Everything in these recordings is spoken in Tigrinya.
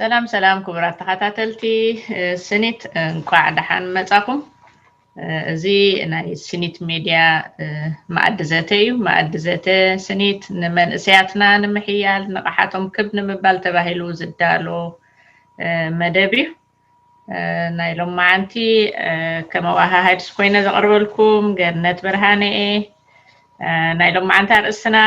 ሰላም ሰላም ክቡራት ተኸታተልቲ፣ እ፣ ስኒት እንቋዕ ደሓን መጻኹም። እ፣ እዚ ናይ ስኒት ሜድያ፣ እ፣ መኣዲ ዘተ እዩ። መኣዲ ዘተ ስኒት ንመንእሰያትና ንምሕያል፣ ንቕሓቶም ክብ ንምባል ተባሂሉ ዝዳሎ፣ እ፣ መደብ እዩ። እ፣ ናይ ሎማዓንቲ፣ እ፣ ከም ኣወሃሃድስ ኮይነ ዘቕርበልኩም ገነት ብርሃነ እየ። እ፣ ናይ ሎማዓንቲ ኣርእስትና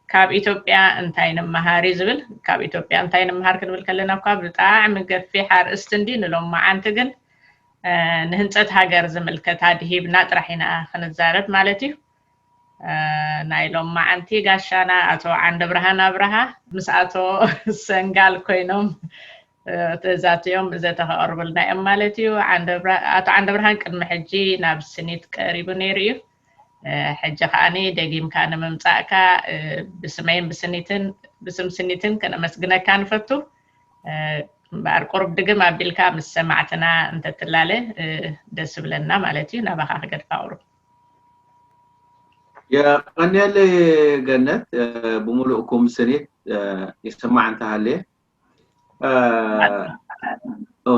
ካብ ኢትዮጵያ እንታይ ንምሃር እዩ ዝብል። ካብ ኢትዮጵያ እንታይ ንምሃር ክንብል ከለና እኳ ብጣዕሚ ገፊሕ ኣርእስቲ እንዲ፣ ንሎማዓንቲ ግን፣ እ፣ ንህንፀት ሃገር ዝምልከት ኣድሂብና ጥራሕ ኢና ክንዛረብ ማለት እዩ። እ፣ ናይ ሎማዓንቲ ጋሻና ኣቶ ዓንደብርሃን ኣብርሃ ምስ ኣቶ ሰንጋል ኮይኖም፣ እ፣ ተዛትዮም ዘተ ከቕርቡልና እዮም ማለት እዩ። ዓንደብራ-፣ ኣቶ ዓንደብርሃን ቅድሚ ሕጂ ናብ ስኒት ቀሪቡ ነይሩ እዩ። እ፣ ሕጂ ከዓኒ ደጊምካ ንምምጻእካ፣ እ፣ ብስመይን ብስኒትን፣ ብስም ስኒትን ከነመስግነካ ንፈቱ። እ፣ እምበኣር ቁሩብ ድግም ኣቢልካ ምስ ሰማዕትና እንተትላለ፣ እ፣ ደስ ይብለና ማለት እዩ። ናባኻ ክገድፋ ቁሩብ። የቐንየለይ ገነት፣ እ፣ ብምሉእኩም ስኒት፣ እ፣ ይስማዕ እንተሃልየ። እ፣ እ፣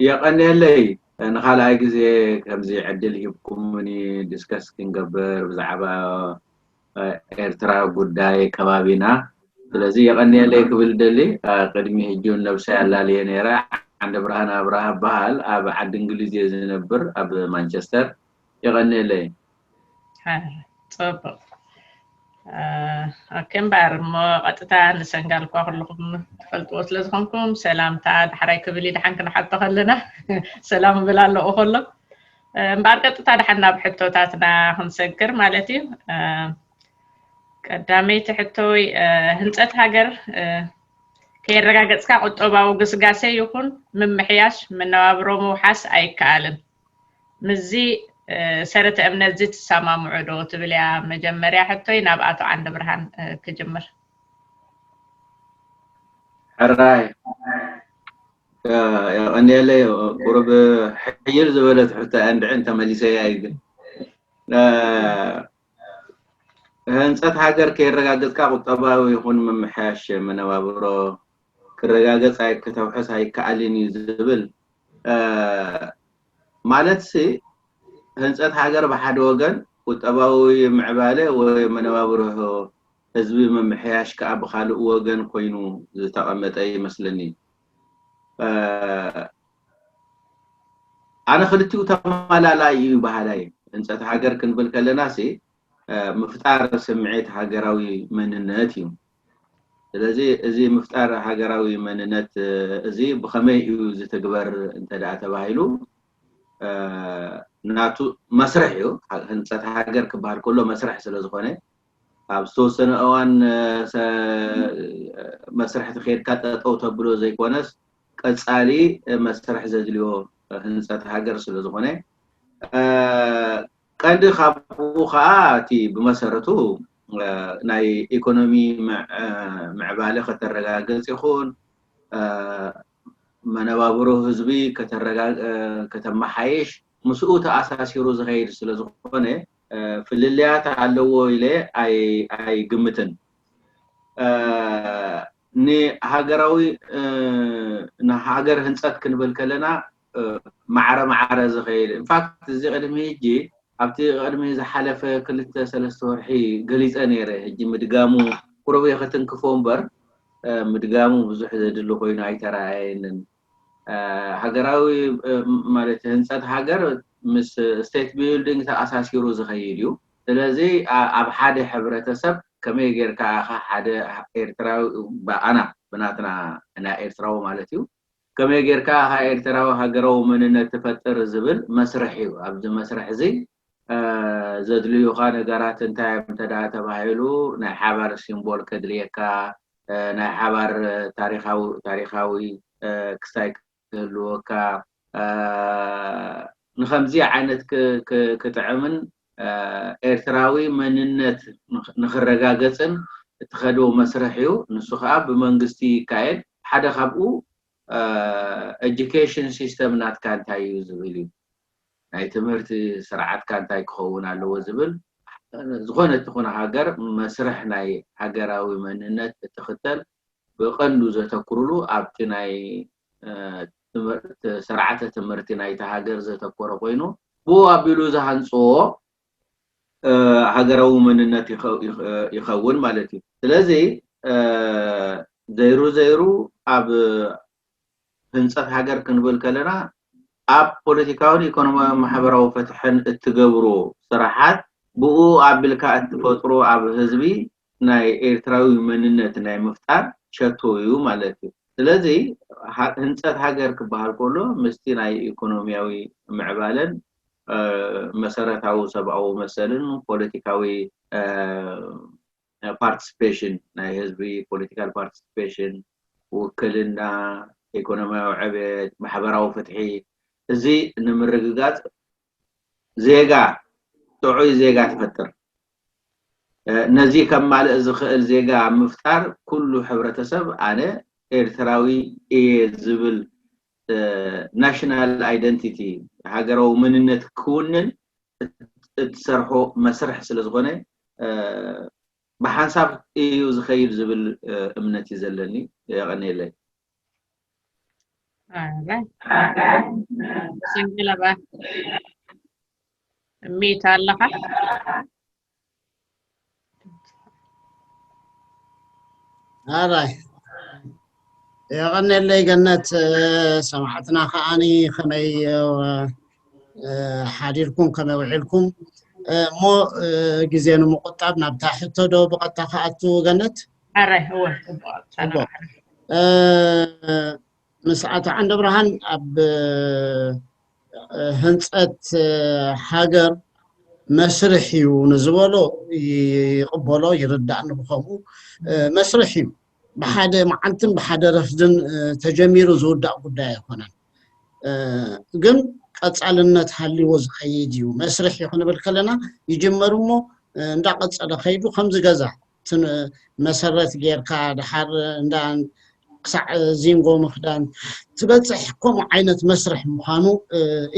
የቐንየለይ፣ እ፣ ንኻልኣይ ግዜ ከምዚ ዕድል ሂብኩምኒ ዲስከስ ክንገብር ብዛዕባ፣ እ፣ ኤርትራ ጉዳይ ከባቢና። ስለዚ የቐንየለይ ክብል ደሊ፣ እ፣ ቅድሚ ሕጂ እውን ነብሰይ ኣላልየ ነይረ። ዓንደ ብርሃን ኣብርሃ እበሃል፣ ኣብ ዓዲ እንግሊዝ እየ ዝነብር፣ ኣብ ማንቸስተር። የቐንየለይ። አ፣ ጽቡቕ። አ፣ ኦኬ፣ እምበኣር እሞ ቀጥታ ንሰንጋል እኳ ኩልኹም ትፈልጥዎ ስለ ዝኾንኩም፣ ሰላምታ ዳሕራይ ክብል እዩ፣ ደሓን ክንሓቶ ከለና ሰላም እብል ኣለኹ ከሎ። እ፣ እምበኣር ቀጥታ ደሓን ናብ ሕቶታትና ክንሰግር ማለት እዩ። እ፣ ቀዳመይቲ ሕቶይ፣ እ፣ ህንጸት ሃገር፣ እ፣ ከየረጋገጽካ ቁጠባዊ ግስጋሴ ይኹን ምምሕያሽ መነባብሮ ምውሓስ ኣይከኣልን። ምስዚ፣ እ፣ ሰረተ እምነት እዚ ትሰማምዑ ዶ ትብል እያ መጀመርያ ሕቶይ። ናብ ኣቶ ዓንደ ብርሃን፣ እ፣ ክጅምር። ሕራይ፣ እ፣ የቐንየለይ። ቁሩብ ሕይል ዝበለት ሕቶ እያ፣ እንድዒ እንተመሊሰያ እዩ ግን። እ፣ ህንጸት ሃገር ከየረጋገጽካ ቁጠባዊ ይኹን ምምሕያሽ መነባብሮ ክረጋገጽ ኣይ-፣ ከተውሕስ ኣይከኣልን እዩ ዝብል፣ እ፣ ማለትሲ ህንጸት ሃገር ብሓደ ወገን ቁጠባዊ ምዕባለ ወይ መነባብሮ ህዝቢ ምምሕያሽ ከኣ ብኻልእ ወገን ኮይኑ ዝተቐመጠ ይመስለኒ። እ፣ ኣነ ክልቲኡ ተማላላይ እዩ በሃላይ። ህንጸት ሃገር ክንብል ከለናሲ፣ እ፣ ምፍጣር ስምዒት ሃገራዊ መንነት እዩ። ስለዚ እዚ ምፍጣር ሃገራዊ መንነት፣ እ፣ እዚ ብኸመይ እዩ ዝትግበር እንተ ደኣ ተባሂሉ፣ እ፣ ናቱ መስርሕ እዩ። ሃ-፣ ህንጸት ሃገር ክበሃል ከሎ መስርሕ ስለ ዝኾነ፣ ኣብ ዝተወሰነ እዋን፣ እ፣ ሰ-፣ መስርሕ ተኸይድካ ጠጠው ተብሎ ዘይኮነስ፣ ቀጻሊ፣ እ፣ መስርሕ ዘድልዮ ህንጸት ሃገር ስለ ዝኾነ፣ እ፣ ቀንዲ ካብኡ ኸኣ እቲ ብመሰረቱ፣ እ፣ ናይ ኢኮኖሚ ምዕ-፣ እ፣ ምዕባለ ከተረጋግጽ ይኹን፣ እ፣ መነባብሮ ህዝቢ ከተረጋ-፣ እ፣ ከተመሓይሽ ምስኡ ተኣሳሲሩ ዝኸይድ ስለ ዝኾነ፣ እ፣ ፍልልያት ኣለዎ ኢለ ኣይ-፣ ኣይግምትን። እ፣ ንሃገራዊ፣ እ፣ ንሃገር ህንጸት ክንብል ከለና፣ እ፣ ማዕረ ማዕረ ዝኸይድ፣ ኢንፋክት እዚ ቅድሚ ሕጂ ኣብቲ ቅድሚ ዝሓለፈ ክልተ ሰለስተ ወርሒ ገሊጸ ነይረ። ሕጂ ምድጋሙ ቁሩብ እየ ክትንክፎ እምበር፣ እ፣ ምድጋሙ ብዙሕ ዘድሊ ኮይኑ ኣይተረኣየንን። እ፣ ሃገራዊ፣ እ፣ ማለት ህንጸት ሃገር ምስ ስቴት ቢልዲንግ ተኣሳሲሩ ዝኸይድ እዩ። ስለዚ ኣ-፣ ኣብ ሓደ ሕብረተሰብ ከመይ ጌርካ ኢኻ ሓደ ኤርትራዊ፣ ብኣና ብናትና ናይ ኤርትራዊ ማለት እዩ፣ ከመይ ጌርካ ኢኻ ኤርትራዊ ሃገራዊ መንነት ትፈጥር ዝብል መስርሕ እዩ። ኣብዚ መስርሕ እዚ፣ እ፣ ዘድልዩኻ ነገራት እንታይ እዮም እንተ ደኣ ተባሂሉ፣ ናይ ሓባር ሲምቦል ከድልየካ፣ እ፣ ናይ ሓባር ታሪኻዊ፣ ታሪኻዊ፣ እ፣ ክስታይ ክህልወካ፣ እ፣ ንኸምዚ ዓይነት ክ-፣ ክ-፣ ክጥዕምን፣ እ፣ ኤርትራዊ መንነት ንኽ-፣ ንኽረጋገጽን እትኸዶ መስርሕ እዩ። ንሱ ኸኣ ብመንግስቲ ይካየድ። ሓደ ካብኡ፣ እ፣ ኤጁኬሽን ሲስተም ናትካ እንታይ እዩ ዝብል እዩ። ናይ ትምህርቲ ስርዓትካ እንታይ ክኸውን ኣለዎ ዝብል፣ ዝኾነት ትኹን ሃገር መስርሕ ናይ ሃገራዊ መንነት እትኽተል ብቐንዱ ዘተኩርሉ ኣብቲ ናይ ትምህርቲ፣ ስርዓተ ትምህርቲ ናይቲ ሃገር ዘተኮረ ኮይኑ፣ ብኡ ኣቢሉ ዝሃንፅዎ ሃገራዊ መንነት ይኸውን ማለት እዩ። ስለዚ ዘይሩ ዘይሩ ኣብ ህንፀት ሃገር ክንብል ከለና፣ ኣብ ፖለቲካውን ኢኮኖሚያዊ ማሕበራዊ ፍትሕን እትገብሮ ስራሓት፣ ብኡ ኣቢልካ እትፈጥሮ ኣብ ህዝቢ ናይ ኤርትራዊ መንነት ናይ ምፍጣር ሸቶ እዩ ማለት እዩ። ስለዚ ህንፀት ሃገር ክበሃል ከሎ፣ ምስቲ ናይ ኢኮኖሚያዊ ምዕባለን መሰረታዊ ሰብኣዊ መሰልን ፖለቲካዊ ፓርቲስፔሽን፣ ናይ ህዝቢ ፖለቲካል ፓርቲስፔሽን፣ ውክልና፣ ኢኮኖሚያዊ ዕቤት፣ ማሕበራዊ ፍትሒ፣ እዚ ንምርግጋፅ ዜጋ፣ ጥዑይ ዜጋ ትፈጥር። ነዚ ከማልእ ዝኽእል ዜጋ ምፍጣር፣ ኩሉ ሕብረተሰብ ኣነ ኤርትራዊ እየ ዝብል ናሽናል ኣይደንቲቲ፣ ሃገራዊ መንነት ክውንን እትሰርሖ መስርሕ ስለ ዝኾነ፣ ብሓንሳብ እዩ ዝኸይድ ዝብል እምነት እዩ ዘለኒ። የቐንየለይ። ሰንገለባ ሚት ኣለኻ? ኣራይ፣ የቐንየለይ ገነት። ሰማዕትና ከዓኒ ከመይ ሓዲርኩም፣ ከመይ ውዒልኩም? እሞ ግዜ ንምቁጣብ ናብታ ሕቶ ዶ ብቐጥታ ክኣቱ ገነት? ኣራይ፣ እወ፣ ጽቡቕ። ምስ ኣቶ ዓንደ ብርሃን ኣብ ህንፀት ሃገር መስርሕ እዩ ንዝበሎ ይቕበሎ፣ ይርዳእኒ። ብኸምኡ መስርሕ እዩ። ብሓደ መዓልትን ብሓደ ረፍድን ተጀሚሩ ዝውዳእ ጉዳይ ኣይኮነን። ግን ቀፃልነት ሃልይዎ ዝኸይድ እዩ። መስርሕ እዩ ክንብል ከለና፣ ይጅመር እሞ እንዳቐፀለ ከይዱ፣ ከምዚ ገዛ መሰረት ጌርካ ድሓር እንዳ ክሳዕ ዚንጎ ምኽዳን ትበፅሕ፣ ከምኡ ዓይነት መስርሕ ምዃኑ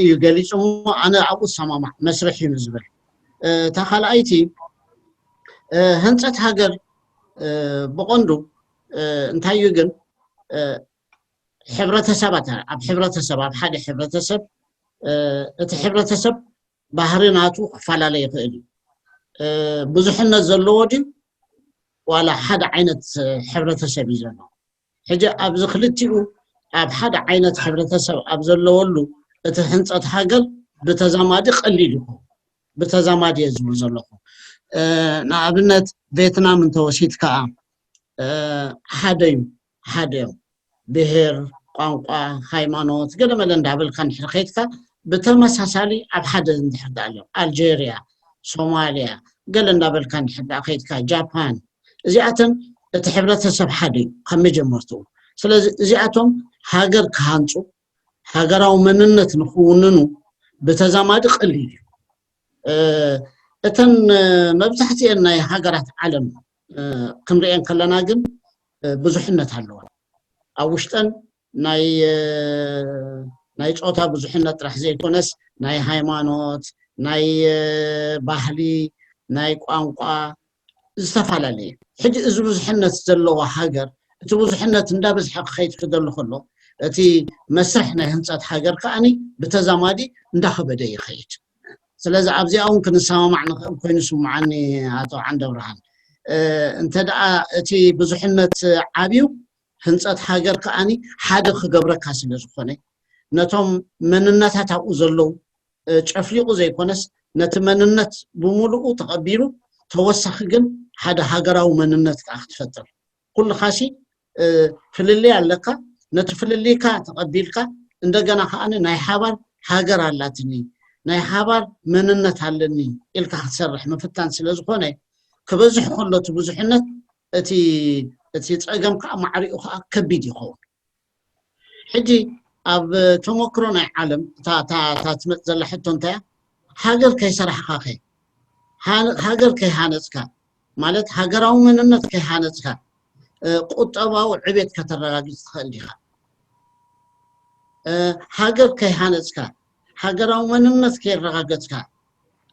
እዩ ገሊፁ። እሞ ኣነ ኣብኡ እሰማማዕ፣ መስርሕ እዩ ዝብል። እታ ካልኣይቲ፣ ህንፀት ሃገር ብቐንዱ እንታይ እዩ ግን፣ ሕብረተሰባት፣ ኣብ ሕብረተሰብ፣ ኣብ ሓደ ሕብረተሰብ፣ እቲ ሕብረተሰብ ባህሪ ናቱ ክፈላለ ይኽእል እዩ። ብዙሕነት ዘለዎ ድዩ፣ ዋላ ሓደ ዓይነት ሕብረተሰብ እዩ ዘሎ? ሕጂ ኣብዚ ክልቲኡ ኣብ ሓደ ዓይነት ሕብረተሰብ ኣብ ዘለወሉ፣ እቲ ህንፀት ሃገር ብተዛማዲ ቀሊል ይኸውን። ብተዛማዲ እየ ዝብል ዘለኹ። ንኣብነት ቬትናም እንተወሲድካ፣ ሓደ እዩ፣ ሓደ እዮም። ብሄር፣ ቋንቋ፣ ሃይማኖት፣ ገለመለ እንዳበልካ እንድሕር ከይድካ፣ ብተመሳሳሊ ኣብ ሓደ እንድሕር ደኣ ኣለዉ። ኣልጀርያ፣ ሶማልያ፣ ገለ እንዳበልካ እንድሕር ደኣ ከይድካ፣ ጃፓን፣ እዚኣተን እቲ ሕብረተሰብ ሓደ እዩ ካብ መጀመርትኡ። ስለዚ እዚኣቶም ሃገር ክሃንፁ፣ ሃገራዊ መንነት ንክውንኑ ብተዛማዲ ቀሊል እዩ። እተን መብዛሕትኤን ናይ ሃገራት ዓለም ክንሪኤን ከለና ግን ብዙሕነት ኣለወን። ኣብ ውሽጠን ናይ ናይ ጾታ ብዙሕነት ጥራሕ ዘይኮነስ፣ ናይ ሃይማኖት፣ ናይ ባህሊ፣ ናይ ቋንቋ ዝተፈላለየ። ሕጂ እዚ ብዙሕነት ዘለዋ ሃገር፣ እቲ ብዙሕነት እንዳበዝሐ ክኸይድ ክደሊ ከሎ፣ እቲ መስርሕ ናይ ህንፀት ሃገር ከዓኒ ብተዛማዲ እንዳኸበደ ይኸይድ። ስለዚ ኣብዚኣ እውን ክንሰማማዕ ንኽእል ኮይኑ ስምዓኒ፣ ኣቶ ዓንደብርሃን። እንተ ደኣ እቲ ብዙሕነት ዓብዩ፣ ህንፀት ሃገር ከዓኒ ሓደ ክገብረካ ስለ ዝኾነ፣ ነቶም መንነታት ኣብኡ ዘለዉ ጨፍሊቑ ዘይኮነስ፣ ነቲ መንነት ብምሉኡ ተቐቢሉ፣ ተወሳኺ ግን ሓደ ሃገራዊ መንነት ከዓ ክትፈጥር። ኩልኻሲ ፍልልይ ኣለካ፣ ነቲ ፍልልይካ ተቐቢልካ፣ እንደገና ከዓኒ ናይ ሓባር ሃገር ኣላትኒ፣ ናይ ሓባር መንነት ኣለኒ ኢልካ ክትሰርሕ ምፍታን ስለ ዝኾነ፣ ክበዝሕ ከሎ እቲ ብዙሕነት፣ እቲ እቲ ጸገም ከዓ ማዕሪኡ ከዓ ከቢድ ይኸውን። ሕጂ ኣብ ተመክሮ ናይ ዓለም እታ እታ እታ ትመጽእ ዘላ ሕቶ እንታይ እያ? ሃገር ከይሰራሕኻ ከ፣ ሃ- ሃገር ከይሃነጽካ፣ ማለት ሃገራዊ መንነት ከይሃነጽካ፣ እ፣ ቁጠባዊ ዕቤት ከተረጋግጽ ትኽእል ዲኻ? እ፣ ሃገር ከይሃነጽካ፣ ሃገራዊ መንነት ከይረጋገጽካ፣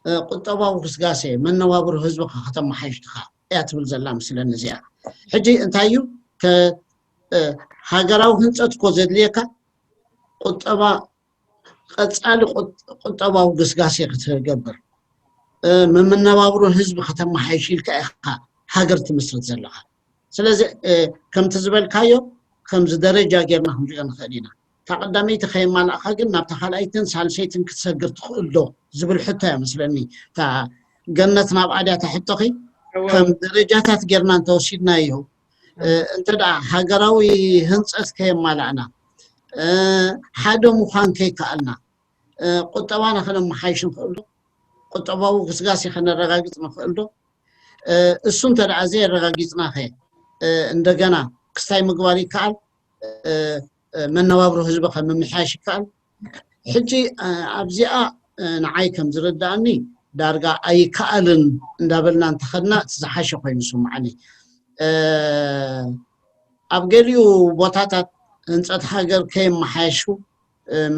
እ፣ ቁጠባዊ ግስጋሴ መነባብሮ ህዝብኻ ከተመሓይሽ ዲኻ እያ ትብል ዘላ ምስለኒ እዚኣ። ሕጂ እንታይ እዩ ከ-፣ እ፣ ሃገራዊ ህንጸት እኮ ዘድልየካ ቁጠባ ቀፃሊ ቁጠባዊ ግስጋሴ ክትገብር፣ ምምነባብሮ ህዝቢ ከተመሓይሽ ኢልካ ኢኻ ሃገር ትምስርት ዘለኻ። ስለዚ ከምቲ ዝበልካዮ ከምዚ ደረጃ ጌርና ክንሪኦ ንኽእል ኢና። እታ ቀዳመይቲ ከየማላእካ ግን ናብታ ካልኣይትን ሳልሰይትን ክትሰግር ትኽእል ዶ ዝብል ሕቶ እያ መስለኒ። እታ ገነት ናብ ኣድያ እታ ሕቶኺ ከም ደረጃታት ጌርና እንተወሲድናዮ፣ እንተ ደኣ ሃገራዊ ህንፀት ከየማላእና፣ ሓደ ምዃን ከይከኣልና፣ ቁጠባና ከነመሓይሽ ንኽእል ዶ? ቁጠባዊ ግስጋሴ ከነረጋግፅ ንኽእል ዶ? እሱ እንተ ደኣ ዘየረጋጊፅናኸ እንደገና ክስታይ ምግባር ይከኣል? መነባብሮ ህዝቢ ከምምሕያሽ ይከኣል? ሕጂ ኣብዚኣ ንዓይ ከም ዝርዳእኒ ዳርጋ ኣይከኣልን እንዳበልና እንተኸድና እቲ ዝሓሸ ኮይኑ ስምዓኒ። ኣብ ገሊኡ ቦታታት ህንፀት ሃገር ከየመሓየሹ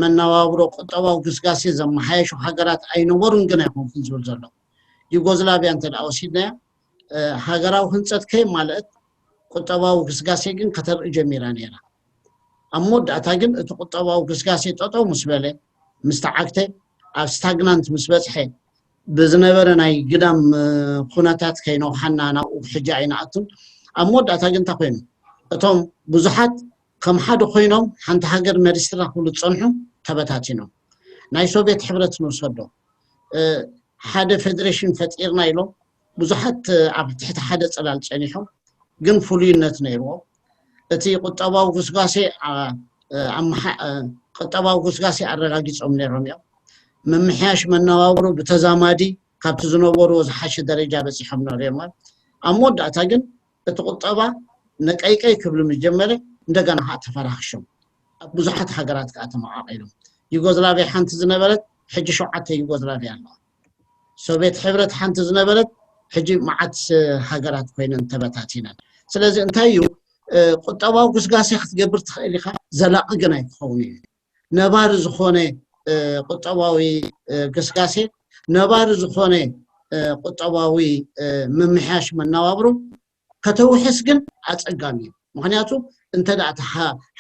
መነባብሮ ቁጠባዊ ግስጋሴ ዘመሓየሹ ሃገራት ኣይነበሩን ግን ኣይኮንኩን ዝብል ዘሎ። ዩጎዝላቪያ እንተ ደኣ ወሲድናያ ሃገራዊ ህንፀት ከየማለአት ቁጠባዊ ግስጋሴ ግን ከተርኢ ጀሚራ ነይራ። ኣብ መወዳእታ ግን እቲ ቁጠባዊ ግስጋሴ ጠጠው ምስ በለ ምስ ተዓግተ ኣብ ስታግናንት ምስ በፅሐ ብዝነበረ ናይ ግዳም ኩነታት ከይነውሓና ናብኡ ሕጂ ኣይንኣቱን። ኣብ መወዳእታ ግን እንታይ ኮይኑ እቶም ብዙሓት ከም ሓደ ኮይኖም ሓንቲ ሃገር መሪስትና ክብሉ ዝፀንሑ ተበታቲኖም። ናይ ሶቪየት ሕብረት ንውሰዶ ሓደ ፌዴሬሽን ፈጢርና ኢሎም ብዙሓት ኣብ ትሕቲ ሓደ ፅላል ፀኒሖም ግን ፍሉይነት ነይርዎ። እቲ ቁጠባዊ ግስጋሴ ቁጠባዊ ግስጋሴ ኣረጋጊፆም ነይሮም እዮም። ምምሕያሽ መነባብሮ ብተዛማዲ ካብቲ ዝነበርዎ ዝሓሸ ደረጃ በፂሖም ነይሮም። ኣብ መወዳእታ ግን እቲ ቁጠባ ነቀይቀይ ክብል ምስ ጀመረ እንደገና ከዓ ተፈራኽሾም ኣብ ብዙሓት ሃገራት ከዓ ተመቃቂሎም። ዩጎዝላቪያ ሓንቲ ዝነበረት ሕጂ ሸውዓተ ዩጎዝላቪያ ኣለዋ። ሶቪየት ሕብረት ሓንቲ ዝነበረት ሕጂ መዓት ሃገራት ኮይነን ተበታቲነን። ስለዚ እንታይ እዩ ቁጠባዊ ግስጋሴ ክትገብር ትኽእል ኢኻ፣ ዘላቂ ግን ኣይክኸውን እዩ። ነባሪ ዝኾነ ቁጠባዊ ግስጋሴ፣ ነባሪ ዝኾነ ቁጠባዊ ምምሕያሽ መነባብሮ ከተውሕስ ግን ኣፀጋሚ እዩ። ምክንያቱ እንተ ደኣ እቲ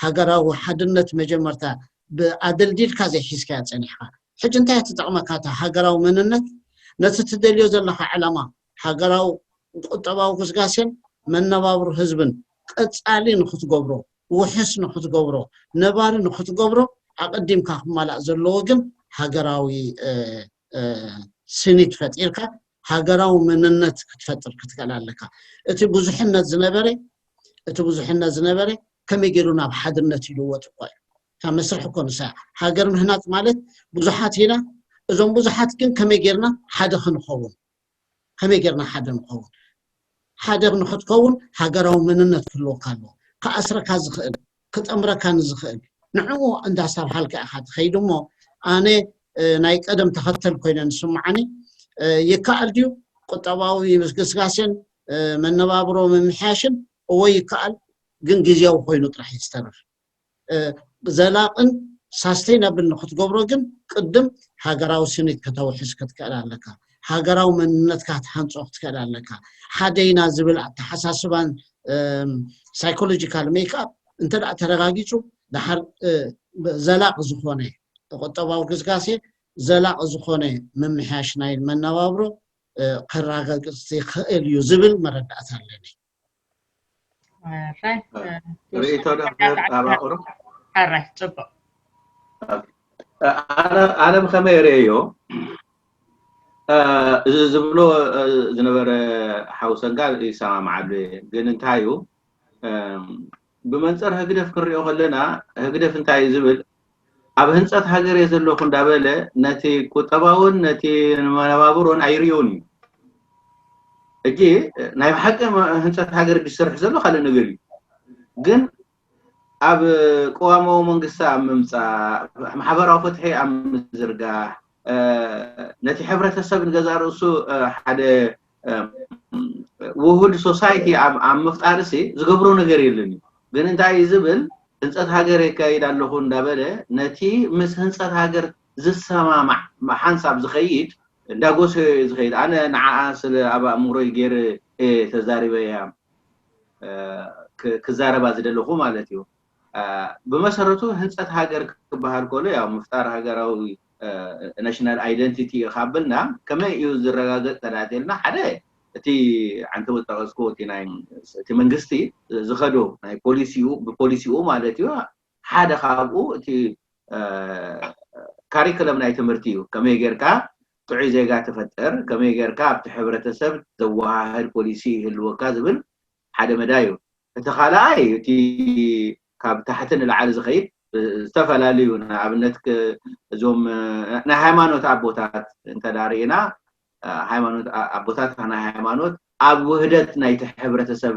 ሃገራዊ ሓድነት መጀመርታ ብኣደልዲልካ ዘይሒዝካያ ፀኒሕካ ሕጂ እንታይ ትጠቕመካ እታ ሃገራዊ መንነት? ነቲ ትደልዮ ዘለካ ዕላማ ሃገራዊ ቁጠባዊ ግስጋሴን መነባብሮ ህዝብን ቀፃሊ ንክትገብሮ፣ ውሕስ ንክትገብሮ፣ ነባሪ ንክትገብሮ ኣቐዲምካ ክማላእ ዘለዎ ግን ሃገራዊ ስኒት ፈጢርካ ሃገራዊ መንነት ክትፈጥር ክትክእል ኣለካ። እቲ ብዙሕነት ዝነበረ እቲ ብዙሕነት ዝነበረ ከመይ ገይሩ ናብ ሓድነት ይልወጥ እኮ እዩ። ካብ መስርሕ እኮ ንሳ ሃገር ምህናፅ ማለት ብዙሓት ኢና። እዞም ብዙሓት ግን ከመይ ጌርና ሓደ ክንኸውን ከመይ ጌርና ሓደ ንኸውን ሓደ ንክትከውን ሃገራዊ መንነት ክህልወካ ኣለዎ። ክኣስረካ ዝኽእል ክጠምረካ ንዝኽእል ንዕኡ እንዳስተብሃልካ ኢኻ ትኸይድ እሞ ኣነ ናይ ቀደም ተኸተል ኮይነ ንስምዓኒ ይከኣል ድዩ ቁጠባዊ ግስጋሴን መነባብሮ ምምሕያሽን እወ ይከኣል ግን ግዜያዊ ኮይኑ ጥራሕ እዩ ዝተርፍ ዘላቕን ሳስተይናብል ንክትገብሮ ግን ቅድም ሃገራዊ ስኒት ከተውሕስ ክትክእል ኣለካ ሃገራዊ መንነትካ ክትሃንፆ ክትክእል ኣለካ ሓደ ኢና ዝብል ኣተሓሳስባን ሳይኮሎጂካል ሜክኣፕ እንተ ተረጋጊፁ ድሓር ዘላቂ ዝኾነ ቁጠባዊ ግስጋሴ ዘላቂ ዝኾነ ምምሕያሽ ናይ መነባብሮ ከረጋግፅ ይኽእል እዩ ዝብል መረዳእታ ኣለኒ። ርእይቶ ዶ ክህብ ኣባቕሩ? ሕራይ ፅቡቅ ኣነ ብከመይ ርእዮ እዚ ዝብሎ ዝነበረ ሓውሰንጋ ይሰማምዓሉ እየ ግን እንታይ እዩ ብመንፅር ህግደፍ ክንሪኦ ከለና ህግደፍ እንታይ እዩ ዝብል ኣብ ህንፀት ሃገር እየ ዘለኹ እንዳበለ ነቲ ቁጠባውን ነቲ መነባብሮን ኣይርእዮን እዩ ሕጂ ናይ ብሓቂ ህንፀት ሃገር ዝሰርሕ ዘሎ ካልእ ነገር እዩ ግን ኣብ ቅዋማዊ መንግስቲ ኣብ ምምፃእ ማሕበራዊ ፍትሒ ኣብ ምዝርጋሕ ነቲ ሕብረተሰብ ንገዛ ርእሱ ሓደ ውሁድ ሶሳይቲ ኣብ ምፍጣር ሲ ዝገብሮ ነገር የለን እዩ ግን እንታይ እዩ ዝብል ህንፀት ሃገር የካይድ ኣለኹ እንዳበለ ነቲ ምስ ህንፀት ሃገር ዝሰማማዕ ሓንሳብ ዝኸይድ እንዳጎሰዮ እዩ ዝኸይድ ኣነ ንዓኣ ስለ ኣብ ኣእምሮይ ገይረ ተዛሪበያ ክዛረባ ዝደለኹ ማለት እዩ ብመሰረቱ ህንፀት ሃገር ክበሃል ከሎ ያው ምፍጣር ሃገራዊ ናሽናል ኣይደንቲቲ እዩ ካብልና ከመይ እዩ ዝረጋገፅ ተዳቴልና ሓደ እቲ ዓንተ ዝጠቀስኩ እቲ ናይ እቲ መንግስቲ ዝኸዶ ናይ ፖሊሲኡ ብፖሊሲኡ ማለት እዩ ሓደ ካብኡ እቲ ካሪክለም ናይ ትምህርቲ እዩ ከመይ ጌርካ ጥዑይ ዜጋ ትፈጥር ከመይ ጌርካ ኣብቲ ሕብረተሰብ ዘወሃህድ ፖሊሲ ይህልወካ ዝብል ሓደ መዳይ እዩ እቲ ካልኣይ እቲ ካብ ታሕቲ ንላዕሊ ዝኸይድ ዝተፈላለዩ ንኣብነት እዞም ናይ ሃይማኖት ኣቦታት እንተዳርኢና ሃይማኖት ኣቦታት ናይ ሃይማኖት ኣብ ውህደት ናይቲ ሕብረተሰብ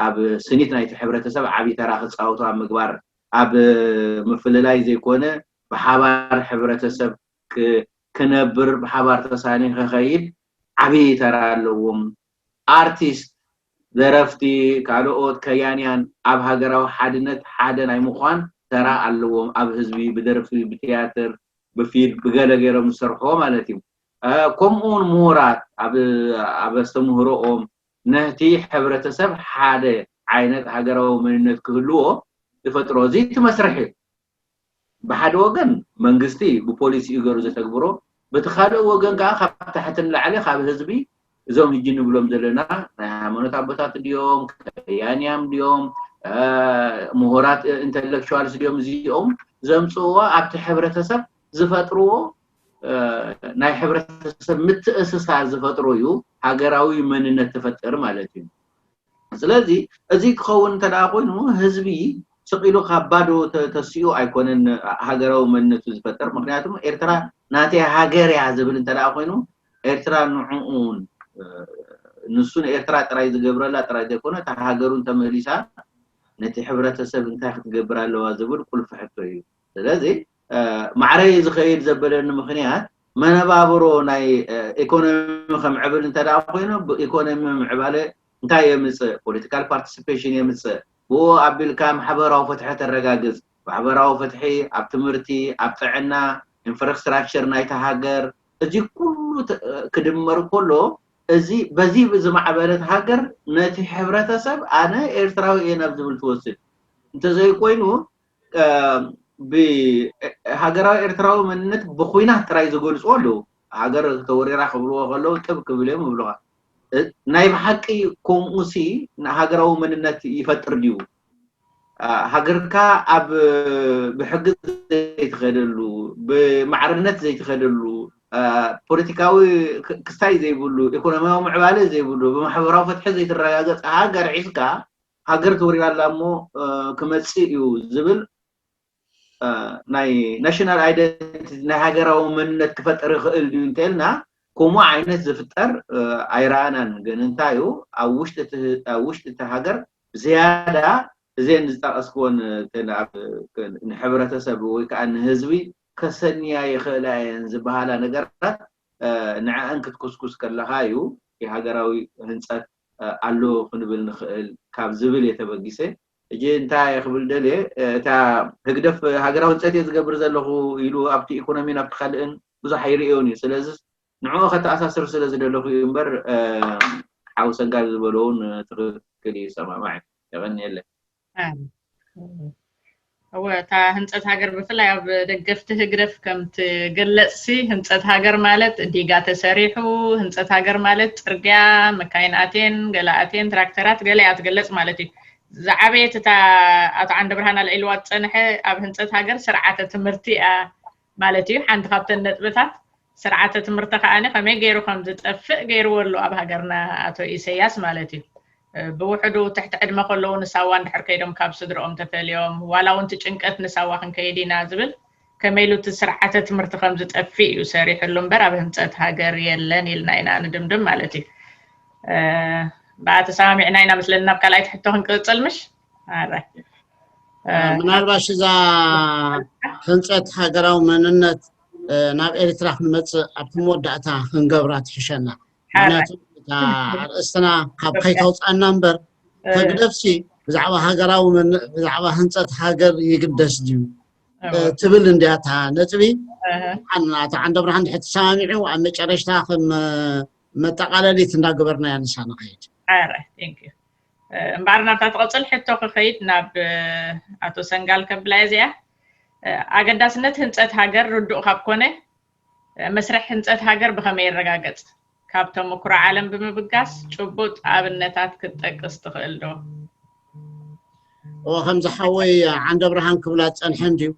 ኣብ ስኒት ናይቲ ሕብረተሰብ ዓብዪ ተራ ክፃወቱ ኣብ ምግባር ኣብ ምፍልላይ ዘይኮነ ብሓባር ሕብረተሰብ ክነብር ብሓባር ተሳኒ ክኸይድ ዓብዪ ተራ ኣለዎም ኣርቲስት ደረፍቲ ካልኦት ከያንያን ኣብ ሃገራዊ ሓድነት ሓደ ናይ ምዃን ተራ ኣለዎም ኣብ ህዝቢ ብደርፊ ብትያትር ብፊልም ብገለ ገይሮም ዝሰርሕዎ ማለት እዩ ከምኡ እውን ምሁራት ኣብ ኣስተምህሮኦም ነቲ ሕብረተሰብ ሓደ ዓይነት ሃገራዊ መንነት ክህልዎ ዝፈጥሮ እዚ እቲ መስርሕ እዩ ብሓደ ወገን መንግስቲ ብፖሊሲ እዩ ገሩ ዘተግብሮ በቲ ካልእ ወገን ከዓ ካብ ታሕቲ ንላዕሊ ካብ ህዝቢ እዞም ህጂ ንብሎም ዘለና ናይ ሃይማኖት ኣቦታት ድዮም ከያንያም ድዮም ምሁራት ኢንተሌክቹዋልስ ድዮም እዚኦም ዘምፅእዎ ኣብቲ ሕብረተሰብ ዝፈጥርዎ ናይ ሕብረተሰብ ምትእስሳር ዝፈጥሮ እዩ ሃገራዊ መንነት ትፈጥር ማለት እዩ ስለዚ እዚ ክኸውን እንተ ኮይኑ ህዝቢ ስቕ ኢሉ ካብ ባዶ ተሲኡ ኣይኮነን ሃገራዊ መንነቱ ዝፈጥር ምክንያቱ ኤርትራ ናተይ ሃገር እያ ዝብል እንተ ኮይኑ ኤርትራ ንዕኡን ንሱ ንኤርትራ ጥራይ ዝገብረላ ጥራይ ዘይኮነ እታ ሃገሩን ተመሊሳ ነቲ ሕብረተሰብ እንታይ ክትገብር ኣለዋ ዝብል ቁልፊ ሕቶ እዩ ስለዚ ማዕረይ ዝኸይድ ዘበለኒ ምክንያት መነባብሮ ናይ ኢኮኖሚ ከምዕብል እንተ ኮይኑ ኢኮኖሚ ምዕባለ እንታይ የምፅእ ፖለቲካል ፓርቲሲፔሽን የምፅእ ብኡ ኣቢልካ ማሕበራዊ ፍትሒ ተረጋግፅ ማሕበራዊ ፍትሒ ኣብ ትምህርቲ ኣብ ጥዕና ኢንፍራስትራክቸር ናይቲ ሃገር እዚ ኩሉ ክድመር ከሎ እዚ በዚ ዝማዕበለት ሃገር ነቲ ሕብረተሰብ ኣነ ኤርትራዊ እየ ናብ ዝብል ትወስድ እንተዘይኮይኑ ብሃገራዊ ኤርትራዊ መንነት ብኩናት ጥራይ ዝገልፅዎ ኣለዉ ሃገር ተወሪራ ክብልዎ ከለዉ ጥብ ክብል እዮም ይብልኻ ናይ ብሓቂ ከምኡሲ ሃገራዊ መንነት ይፈጥር ድዩ ሃገርካ ኣብ ብሕጊ ዘይትኸደሉ ብማዕርነት ዘይትኸደሉ ፖለቲካዊ ክስታይ ዘይብሉ ኢኮኖሚያዊ ምዕባለ ዘይብሉ ብማሕበራዊ ፍትሒ ዘይትረጋገፅ ሃገር ሒዝካ ሃገር ተወሪራ ኣላ እሞ ክመፅእ እዩ ዝብል ናይ ናሽናል ኣይደንቲቲ ናይ ሃገራዊ መንነት ክፈጥር ይኽእል ድዩ እንተልና ከምኡ ዓይነት ዝፍጠር ኣይረኣናን ግን እንታይ እዩ ኣብ ውሽጢ እቲ ሃገር ብዝያዳ እዘን ዝጠቐስክዎን ንሕብረተሰብ ወይ ከዓ ንህዝቢ ከሰንያ ይኽእላ እየን ዝበሃላ ነገራት ንዐአን ክትኩስኩስ ከለኻ እዩ የሃገራዊ ህንፀት ኣሎ ክንብል ንኽእል ካብ ዝብል የተበጊሰ እጂ እንታይ ክብል ደልየ እታ ህግደፍ ሃገራዊ ህንፀት እየ ዝገብር ዘለኹ ኢሉ ኣብቲ ኢኮኖሚን ኣብቲ ካልእን ብዙሕ ኣይርእዮን እዩ ስለዚ ንዕኡ ከተኣሳስር ስለ ዝደለኹ እዩ እምበር ሓው ሰንጋል ዝበለውን ትኽክል እዩ ሰማማዕ የቐንየለ እወ እታ ህንፀት ሃገር ብፍላይ ኣብ ደገፍቲ ህግደፍ ከም ትግለፅሲ ህንፀት ሃገር ማለት ዲጋ ተሰሪሑ ህንፀት ሃገር ማለት ፅርግያ መካይን ኣቴን ገለ ኣቴን ትራክተራት ገለ እያ ትግለፅ ማለት እዩ ዝዓበየት እታ ኣቶ ዓንደ ብርሃን ኣልዒልዋ ዝፀንሐ ኣብ ህንፀት ሃገር ስርዓተ ትምህርቲ እያ ማለት እዩ ሓንቲ ካብተን ነጥብታት ስርዓተ ትምህርቲ ከዓኒ ከመይ ገይሩ ከም ዝጠፍእ ገይርዎ ኣሎ ኣብ ሃገርና ኣቶ ኢሰያስ ማለት እዩ ብውሕዱ ትሕቲ ዕድመ ከለዉ ንሳዋ እንድሕር ከይዶም ካብ ስድርኦም ተፈልዮም ዋላ እውን ጭንቀት ንሳዋ ክንከይድ ኢና ዝብል ከመይ ኢሉ እቲ ስርዓተ ትምህርቲ ከም ዝጠፍእ እዩ ሰሪሕሉ እምበር ኣብ ህንፀት ሃገር የለን ኢልና ኢና ንድምድም ማለት እዩ ብኣ ተሰማሚዕና ኢና መስለኒ ናብ ካልኣይቲ ሕቶ ክንቅፅል ምሽ ኣረ ምናልባሽ እዛ ህንፀት ሃገራዊ መንነት ናብ ኤርትራ ክንመፅእ ኣብቲ መወዳእታ ክንገብራ ትሕሸና ምክንያቱ እታ ኣርእስትና ካብ ከይተውፃና እምበር ተግደፍሲ ብዛዕባ ሃገራዊ ብዛዕባ ህንፀት ሃገር ይግደስ ድዩ ትብል እንዲያ እታ ነጥቢ ኣቶ ዓንደ ብርሃን ድሕር ተሰማሚዑ ኣብ መጨረሽታ ከም መጠቃለሊት እንዳገበርና እያ ንሳ ንኸይድ እምበኣር ናብታ ትቐፅል ሕቶ ክኸይድ ናብ ኣቶ ሰንጋል ከብላ እዚኣ ኣገዳስነት ህንፀት ሃገር ርዱእ ካብ ኮነ መስርሕ ህንፀት ሃገር ብኸመይ ይረጋገፅ? ካብ ተመክሮ ዓለም ብምብጋስ ጭቡጥ ኣብነታት ክትጠቅስ ትኽእል ዶ? ከምዚ ሓወይ ዓንደ ብርሃን ክብላ ፀንሐ እንድዩ።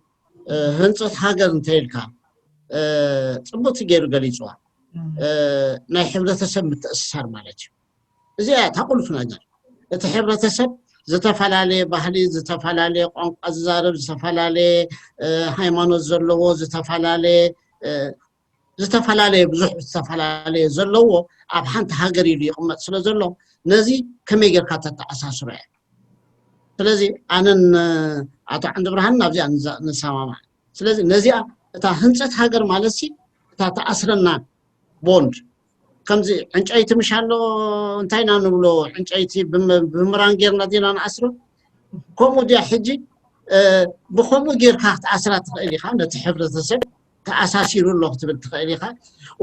ህንፀት ሃገር እንተይልካ ፅቡቅ ገይሩ ገሊፅዋ። ናይ ሕብረተሰብ ምትእስሳር ማለት እዩ። እዚኣ እታ ቁልፍ ነገር። እቲ ሕብረተሰብ ዝተፈላለየ ባህሊ፣ ዝተፈላለየ ቋንቋ ዝዛረብ፣ ዝተፈላለየ ሃይማኖት ዘለዎ፣ ዝተፈላለየ ዝተፈላለየ ብዙሕ ዝተፈላለየ ዘለዎ ኣብ ሓንቲ ሃገር ኢሉ ይቕመጥ ስለ ዘሎ ነዚ ከመይ ጌርካ ተተኣሳስሮ እያ። ስለዚ ኣነን ኣቶ ዓንዲ ብርሃን ናብዚኣ ንሰማማዕ። ስለዚ ነዚኣ እታ ህንፀት ሃገር ማለት ሲ እታ ተኣስረና ቦንድ ከምዚ ዕንጨይቲ ምሽ ኣሎ እንታይ ኢና ንብሎ ዕንጨይቲ ብምራን ጌርና ዲና ንኣስሮ። ከምኡ ድያ ሕጂ ብከምኡ ጌርካ ክትኣስራ ትኽእል ኢኻ። ነቲ ሕብረተሰብ ተኣሳሲሩ ኣሎ ክትብል ትኽእል ኢኻ።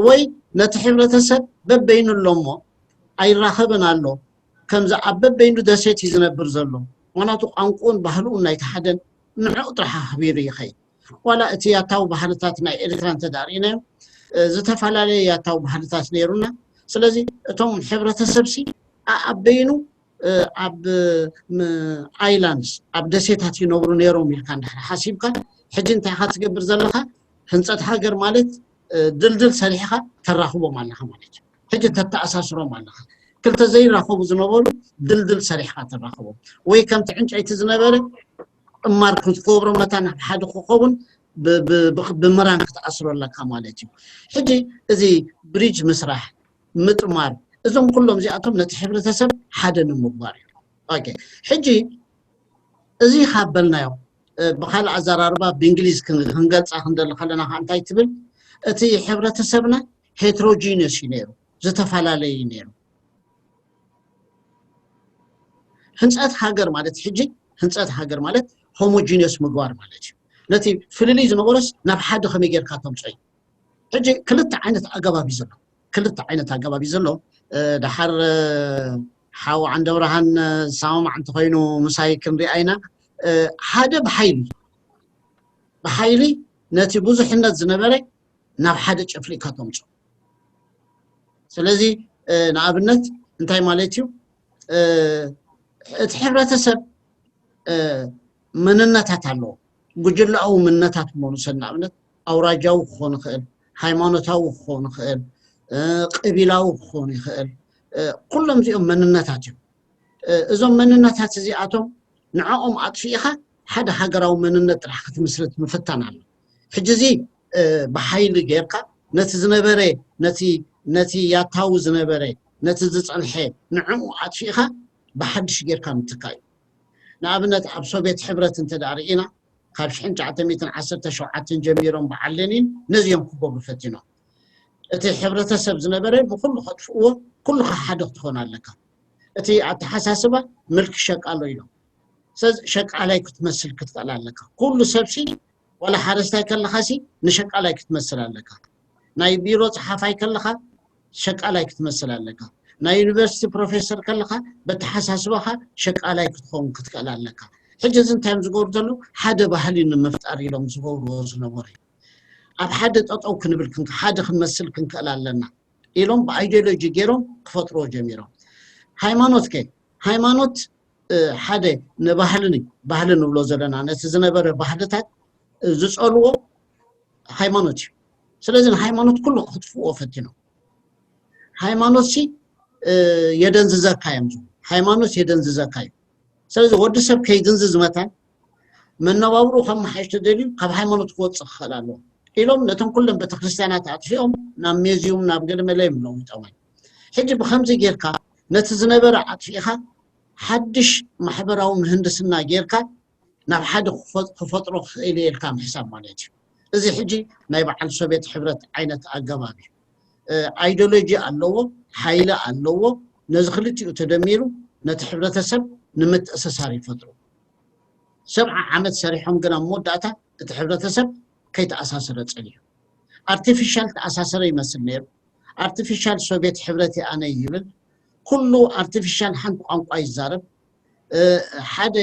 ወይ ነቲ ሕብረተሰብ በበይኑ ኣሎ እሞ ኣይራኸብን ኣሎ። ከምዚ ኣብ በበይኑ ደሴት እዩ ዝነብር ዘሎ። ምክንያቱ ቋንቁን ባህልኡን ናይቲ ሓደን ንዕኡ ጥራሕ ኣኽቢሩ ይኸይድ። ዋላ እቲ ያታዊ ባህልታት ናይ ኤርትራ እንተዳርኢናዮም ዝተፈላለየ ያታዊ ባህልታት ነይሩና። ስለዚ እቶም ሕብረተሰብሲ ኣኣበይኑ ኣብ ኣይላንድስ ኣብ ደሴታት ይነብሩ ነይሮም ኢልካ እንድሕር ሓሲብካ ሕጂ እንታይ ኢኻ ትገብር ዘለኻ? ህንፀት ሃገር ማለት ድልድል ሰሪሕኻ ተራኽቦም ኣለኻ ማለት እዩ። ሕጂ ተተኣሳስሮም ኣለኻ። ክልተ ዘይራኸቡ ዝነበሩ ድልድል ሰሪሕኻ ተራኽቦም ወይ ከምቲ ዕንጨይቲ ዝነበረ እማር ክትገብሮ መታን ሓደ ክኸውን ብምራን ክትኣስሮ ኣለካ ማለት እዩ። ሕጂ እዚ ብሪጅ ምስራሕ ምጥማር እዞም ኩሎም እዚኣቶም ነቲ ሕብረተሰብ ሓደ ንምግባር እዩ። ሕጂ እዚ ካብ በልናዮ ብካልእ ኣዘራርባ ብእንግሊዝ ክንገልፃ ክንደሊ ከለና ከዓ እንታይ ትብል? እቲ ሕብረተሰብና ሄትሮጂኒየስ እዩ ነይሩ፣ ዝተፈላለየ እዩ ነይሩ። ህንፀት ሃገር ማለት ሕጂ ህንፀት ሃገር ማለት ሆሞጂኒየስ ምግባር ማለት እዩ። ነቲ ፍልልይ ዝነበሮስ ናብ ሓደ ከመይ ጌርካ ተምፅኦ እዩ። ሕጂ ክልተ ዓይነት ኣገባብ እዩ ዘሎ። ክልተ ዓይነት ኣገባብ እዩ ዘሎ። ድሓር ሓው ዓንደብርሃን ዝሰማማዕ እንተኮይኑ ምሳይ ክንሪኣ ኢና። ሓደ ብሓይሊ ብሓይሊ ነቲ ብዙሕነት ዝነበረ ናብ ሓደ ጨፍሊካ ተምፅኦ። ስለዚ ንኣብነት እንታይ ማለት እዩ? እቲ ሕብረተሰብ መንነታት ኣለዎ። ጉጅለኣዊ መንነታት እሞ ንውሰድ ንኣብነት ኣውራጃዊ ክኾን ይኽእል፣ ሃይማኖታዊ ክኾን ይኽእል፣ ቅቢላዊ ክኾን ይኽእል። ኩሎም እዚኦም መንነታት እዮም። እዞም መንነታት እዚኣቶም ንዕኦም ኣጥፊእኻ ሓደ ሃገራዊ መንነት ጥራሕ ክትምስርት ምፍታን ኣሎ። ሕጂ እዚ ብሓይሊ ጌርካ ነቲ ዝነበረ ነቲ ነቲ ያታዊ ዝነበረ ነቲ ዝፀንሐ ንዕኡ ኣጥፊእኻ ብሓድሽ ጌርካ ምትካእ እዩ። ንኣብነት ኣብ ሶቪየት ሕብረት እንተ ደኣ ርኢና ካብ ሽሕን ትሽዓተ ሚእትን ዓሰርተ ሸውዓተን ጀሚሮም በዓል ሌኒን ነዚኦም ክገብሩ ፈቲኖም። እቲ ሕብረተሰብ ዝነበረ ብኩሉ ከጥፍእዎ ኩልኻ ሓደ ክትኾን ኣለካ። እቲ ኣተሓሳስባ ምልኪ ሸቃሎ ኢሎም። ስለዚ ሸቃላይ ክትመስል ክትኽእል ኣለካ። ኩሉ ሰብሲ ዋላ ሓረስታይ ከለኻሲ ንሸቃላይ ክትመስል ኣለካ። ናይ ቢሮ ጸሓፋይ ከለኻ ሸቃላይ ክትመስል ኣለካ። ናይ ዩኒቨርሲቲ ፕሮፌሰር ከለኻ በተሓሳስባኻ ሸቃላይ ክትኸውን ክትክእል ኣለካ። ሕጂ እዚ እንታይ እዮም ዝገብሩ ዘለዉ? ሓደ ባህሊ ንምፍጣር ኢሎም ዝገብርዎ ዝነበሩ እዩ። ኣብ ሓደ ጠጠው ክንብል ሓደ ክንመስል ክንክእል ኣለና ኢሎም ብኣይዲዮሎጂ ገይሮም ክፈጥርዎ ጀሚሮም። ሃይማኖት ከ ሃይማኖት ሓደ ንባህልን ባህሊ ንብሎ ዘለና ነቲ ዝነበረ ባህልታት ዝፀልዎ ሃይማኖት እዩ። ስለዚ ንሃይማኖት ኩሉ ክጥፍዎ ፈቲኖም። ሃይማኖት ሲ የደንዝዘካ እዮም። ሃይማኖት የደንዝዘካ እዩ። ስለዚ ወዲ ሰብ ከይድንዝዝ መታን መነባብርኡ ከመሓይሽ ተደልዩ ካብ ሃይማኖት ክወፅእ ክኽእል ኣለዎ ኢሎም ነቶም ኩሎም ቤተክርስትያናት ኣጥፊኦም ናብ ሜዝዩም ናብ ገለመለ እዮም ለዊጦመን። ሕጂ ብከምዚ ጌርካ ነቲ ዝነበረ ኣጥፊእኻ ሓድሽ ማሕበራዊ ምህንድስና ጌርካ ናብ ሓደ ክፈጥሮ ክኽእል እየ ኢልካ ምሕሳብ ማለት እዩ። እዚ ሕጂ ናይ በዓል ሶቪየት ሕብረት ዓይነት ኣገባብ እዩ። ኣይዲዮሎጂ ኣለዎ፣ ሓይሊ ኣለዎ። ነዚ ክልቲኡ ተደሚሩ ነቲ ሕብረተሰብ ንምትእስሳር ይፈጥሩ። ሰብዓ ዓመት ሰሪሖም ግን ኣብ መወዳእታ እቲ ሕብረተሰብ ከይተኣሳሰረ ፀኒሑ። ኣርቲፊሻል ተኣሳሰረ ይመስል ነይሩ። ኣርቲፊሻል ሶቪየት ሕብረት ኣነ ይብል። ኩሉ ኣርቲፊሻል ሓንቲ ቋንቋ ይዛረብ። ሓደ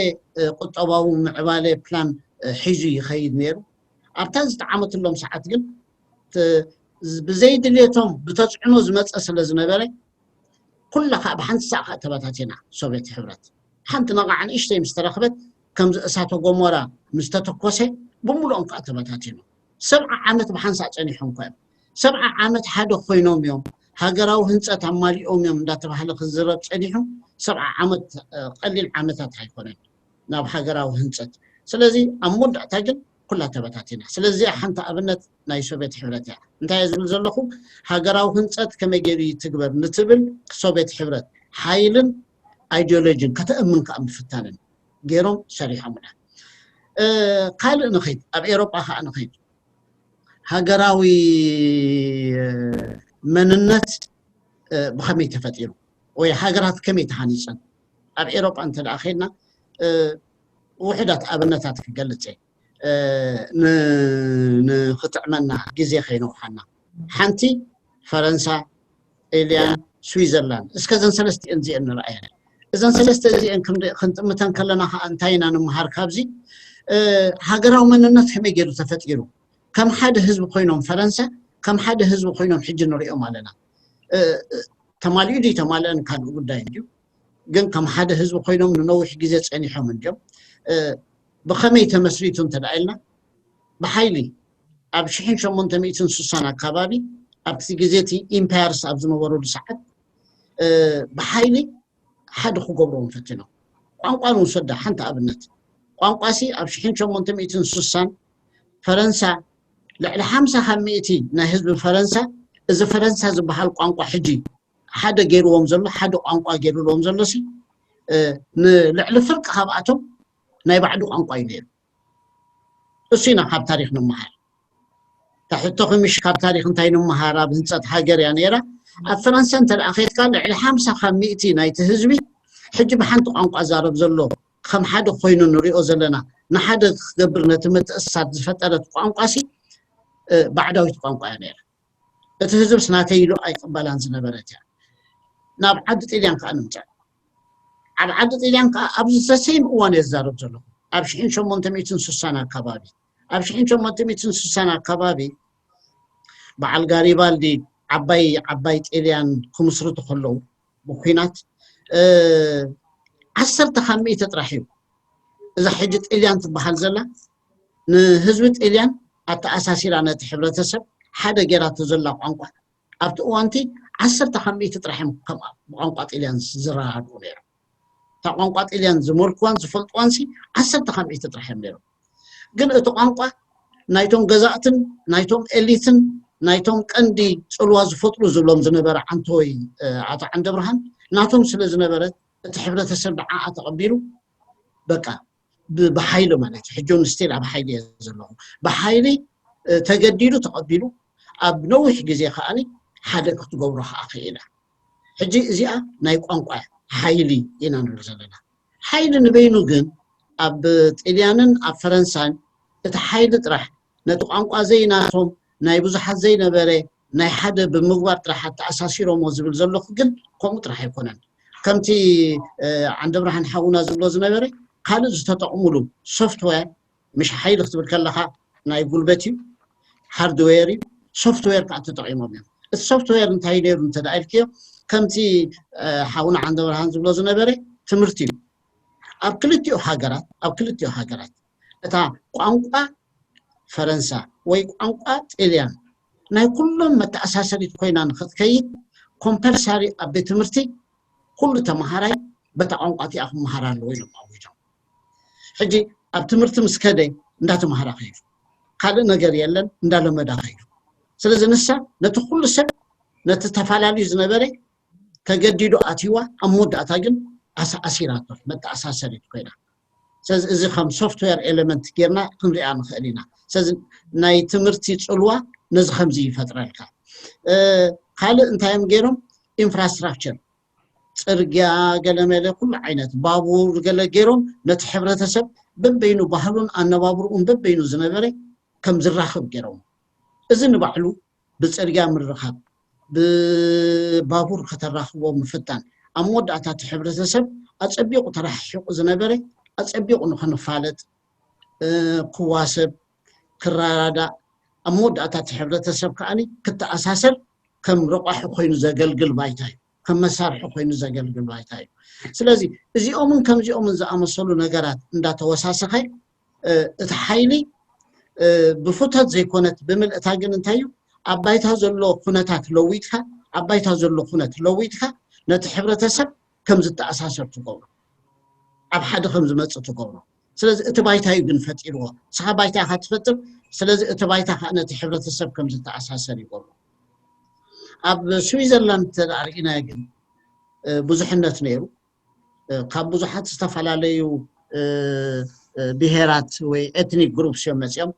ቁጠባዊ ምዕባለ ፕላን ሒዙ ይኸይድ ነይሩ። ኣብታ ዝጠዓመትሎም ሰዓት ግን ብዘይድልየቶም ብተፅዕኖ ዝመፀ ስለ ዝነበረ ኩላ ከዓ ብሓንቲ ሳዕ ከዓ ተበታቲና። ሶቪየት ሕብረት ሓንቲ ነቓዕ ንእሽተይ ምስ ተረኽበት ከምዚ እሳተ ጎሞራ ምስ ተተኮሰ ብምሉኦም ከዓ ተበታቲኑ። ሰብዓ ዓመት ብሓንሳእ ፀኒሖም እኳ እዮም። ሰብዓ ዓመት ሓደ ኮይኖም እዮም፣ ሃገራዊ ህንፀት ኣማሊኦም እዮም እንዳተባህለ ክዝረብ ፀኒሑ። ሰብዓ ዓመት ቀሊል ዓመታት ኣይኮነን ናብ ሃገራዊ ህንፀት። ስለዚ ኣብ መወዳእታ ግን ኩላ ተበታቲና። ስለዚ ሓንቲ ኣብነት ናይ ሶቪየት ሕብረት እያ። እንታይ እየ ዝብል ዘለኹ? ሃገራዊ ህንፀት ከመይ ገይሩ ይትግበር ንትብል ሶቪየት ሕብረት ሓይልን ኣይዲዮሎጂን ከተእምን ከዓ ምፍታንን ገይሮም ሰሪሖምና። ካልእ ንኸይድ፣ ኣብ ኤሮጳ ከዓ ንኸይድ። ሃገራዊ መንነት ብኸመይ ተፈጢሩ ወይ ሃገራት ከመይ ተሃኒፀን? ኣብ ኤሮጳ እንተ ደኣ ኸይድና ውሑዳት ኣብነታት ክገልፅ እየ ንኽጥዕመና ግዜ ከይነውሓና። ሓንቲ ፈረንሳ፣ ጣልያን፣ ስዊዘርላንድ። እስከ እዘን ሰለስቲአን እዚአን ንርኣየን። እዘን ሰለስተ እዚአን ክንጥምተን ከለና ከዓ እንታይ ኢና ንምሃር ካብዚ? ሃገራዊ መንነት ከመይ ገይሩ ተፈጢሩ? ከም ሓደ ህዝቢ ኮይኖም ፈረንሳ ከም ሓደ ህዝቢ ኮይኖም ሕጂ ንሪኦም ኣለና። ተማሊኡ ድዩ ተማልአን ካልእ ጉዳይ እዩ። ግን ከም ሓደ ህዝቢ ኮይኖም ንነዊሕ ግዜ ፀኒሖም እንዲዮም። ብኸመይ ተመስሪቱ እንተ ደኣ ኢልና፣ ብሓይሊ ኣብ ሽሕን ሸሞንተ ሚእትን ስሳን ኣካባቢ፣ ኣብቲ ግዜ እቲ ኢምፓየርስ ኣብ ዝነበረሉ ሰዓት ብሓይሊ ሓደ ክገብርዎም ፈቲኖም። ቋንቋ ንውሰዳ ሓንቲ ኣብነት። ቋንቋሲ ኣብ ሽሕን ሸሞንተ ሚእትን ስሳን ፈረንሳ ልዕሊ ሓምሳ ካብ ሚእቲ ናይ ህዝቢ ፈረንሳ እዚ ፈረንሳ ዝበሃል ቋንቋ ሕጂ ሓደ ገይርዎም ዘሎ ሓደ ቋንቋ ገይርዎም ዘሎሲ ንልዕሊ ፍርቂ ካብኣቶም ናይ ባዕዱ ቋንቋ እዩ ነይሩ። እሱ ኢና ካብ ታሪክ ንምሃር። ታሕቶ ክምሽ ካብ ታሪክ እንታይ ንምሃር ኣብ ህንፀት ሃገር እያ ነይራ። ኣብ ፈረንሳ እንተ ደኣ ኸድካ ልዕሊ ሓምሳ ካብ ሚእቲ ናይቲ ህዝቢ ሕጂ ብሓንቲ ቋንቋ ዛረብ ዘሎ ከም ሓደ ኮይኑ ንሪኦ ዘለና ንሓደ ክገብር ነቲ ምትእስሳር ዝፈጠረት ቋንቋ ሲ ባዕዳዊት ቋንቋ እያ ነይራ። እቲ ህዝብስ ናተይ ኢሉ ኣይቅበላን ዝነበረት እያ። ናብ ዓዲ ጥልያን ከዓ ንምፅእ። ኣብ ዓዲ ጥልያን ከዓ ኣብዚ ዘሰይም እዋን እየ ዝዛረብ ዘለኹ። ኣብ ሽሕን ሸሞንተ ሚእትን ስሳን ኣካባቢ ኣብ ሽሕን ሸሞንተ ሚእትን ስሳን ኣካባቢ በዓል ጋሪባልዲ ዓባይ ዓባይ ጥልያን ክምስርቱ ከለዉ ብኩናት ዓሰርተ ካብ ሚእቲ ጥራሕ እዩ። እዛ ሕጂ ጥልያን ትበሃል ዘላ ንህዝቢ ጥልያን ኣተኣሳሲራ ነቲ ሕብረተሰብ ሓደ ጌራቶ ዘላ ቋንቋ ኣብቲ እዋንቲ ዓሰርተ ካብ ሚእቲ ጥራሕ እዮም ከም ብቋንቋ ጥልያን ዝረዳድኡ ነይሮም። እታ ቋንቋ ጥልያን ዝመልክዋን ዝፈልጥዋን ሲ ዓሰርተ ካብ ሚእቲ ጥራሕ እዮም ነይሮም። ግን እቲ ቋንቋ ናይቶም ገዛእትን ናይቶም ኤሊትን ናይቶም ቀንዲ ፅልዋ ዝፈጥሩ ዝብሎም ዝነበረ ዓንተወይ ኣቶ ዓንደብርሃን ናቶም ስለ ዝነበረ እቲ ሕብረተሰብ ንዓኣ ተቐቢሉ በቃ ብሓይሊ ማለት እዩ። ሕጂ እውን ስቲል ኣብ ሓይሊ እየ ዘለኹ። ብሓይሊ ተገዲዱ ተቐቢሉ ኣብ ነዊሕ ግዜ ከዓኒ ሓደ ክትገብሮ ከዓ ክኢላ። ሕጂ እዚኣ ናይ ቋንቋ ሓይሊ ኢና ንብል ዘለና። ሓይሊ ንበይኑ ግን ኣብ ጥልያንን ኣብ ፈረንሳን እቲ ሓይሊ ጥራሕ ነቲ ቋንቋ ዘይናቶም ናይ ብዙሓት ዘይነበረ ናይ ሓደ ብምግባር ጥራሕ ኣተኣሳሲሮሞ ዝብል ዘለኹ ግን ከምኡ ጥራሕ ኣይኮነን። ከምቲ ዓንደብርሃን ሓውና ዝብሎ ዝነበረ ካልእ ዝተጠቕሙሉ ሶፍትዌር ምሽ ሓይሊ ክትብል ከለኻ ናይ ጉልበት እዩ፣ ሃርድዌር እዩ፣ ሶፍትዌር ከዓ ተጠቒሞም እዮም። እቲ ሶፍትዌር እንታይ ነይሩ እንተ ደኣ ኢልክዮ ከምቲ ሓውና ዓንደብርሃን ዝብሎ ዝነበረ ትምህርቲ እዩ። ኣብ ክልቲኡ ሃገራት ኣብ ክልቲኡ ሃገራት እታ ቋንቋ ፈረንሳ ወይ ቋንቋ ጥልያን ናይ ኩሎም መተኣሳሰሪት ኮይና ንክትከይድ ኮምፐልሳሪ ኣብ ቤት ትምህርቲ ኩሉ ተምሃራይ በታ ቋንቋ እቲኣ ክመሃር ኣለዎ ኢሎም ኣዊጆም። ሕጂ ኣብ ትምህርቲ ምስ ከደ እንዳተምሃራ ከይዱ ካልእ ነገር የለን እንዳለመዳ ከይዱ። ስለዚ ንሳ ነቲ ኩሉ ሰብ ነቲ ተፈላለዩ ዝነበረ ተገዲዱ ኣትይዋ ኣብ መወዳእታ ግን ኣሲራቶ መተኣሳሰሪት ኮይና። ስለዚ እዚ ከም ሶፍትዌር ኤለመንት ጌርና ክንሪኣ ንኽእል ኢና። ስለዚ ናይ ትምህርቲ ፅልዋ ነዚ ከምዚ ይፈጥረልካ። ካልእ እንታይ እዮም ገይሮም? ኢንፍራስትራክቸር፣ ፅርግያ፣ ገለመለ ኩሉ ዓይነት ባቡር ገለ ገይሮም ነቲ ሕብረተሰብ በበይኑ ባህሉን ኣነባብርኡን በበይኑ ዝነበረ ከም ዝራኽብ ገይሮም። እዚ ንባዕሉ ብፅርግያ ምርኻብ ብባቡር ከተራኽቦ ምፍታን ኣብ መወዳእታ እቲ ሕብረተሰብ ኣጸቢቑ ተራሒቑ ዝነበረ ኣጸቢቑ ንኽንፋለጥ፣ ክዋሰብ፣ ክረዳዳእ፣ ኣብ መወዳእታ እቲ ሕብረተሰብ ከዓኒ ክተኣሳሰር ከም ረቋሒ ኮይኑ ዘገልግል ባይታ እዩ፣ ከም መሳርሒ ኮይኑ ዘገልግል ባይታ እዩ። ስለዚ እዚኦምን ከምዚኦምን ዝኣመሰሉ ነገራት እንዳተወሳሰኸ እቲ ሓይሊ ብፍቶት ዘይኮነት ብምልእታ ግን እንታይ እዩ ኣብ ባይታ ዘሎ ኩነታት ለዊጥካ ኣብ ባይታ ዘሎ ኩነት ለዊጥካ ነቲ ሕብረተሰብ ከም ዝተኣሳሰር ትገብሮ ኣብ ሓደ ከም ዝመፅእ ትገብሮ ስለዚ እቲ ባይታ እዩ ግን ፈጢርዎ ንስኻ ባይታ ኢኻ ትፈጥር ስለዚ እቲ ባይታ ከዓ ነቲ ሕብረተሰብ ከም ዝተኣሳሰር ይገብሮ ኣብ ስዊዘርላንድ ተዳርኢና ግን ብዙሕነት ነይሩ ካብ ብዙሓት ዝተፈላለዩ ብሄራት ወይ ኤትኒክ ግሩፕስ እዮም መፅኦም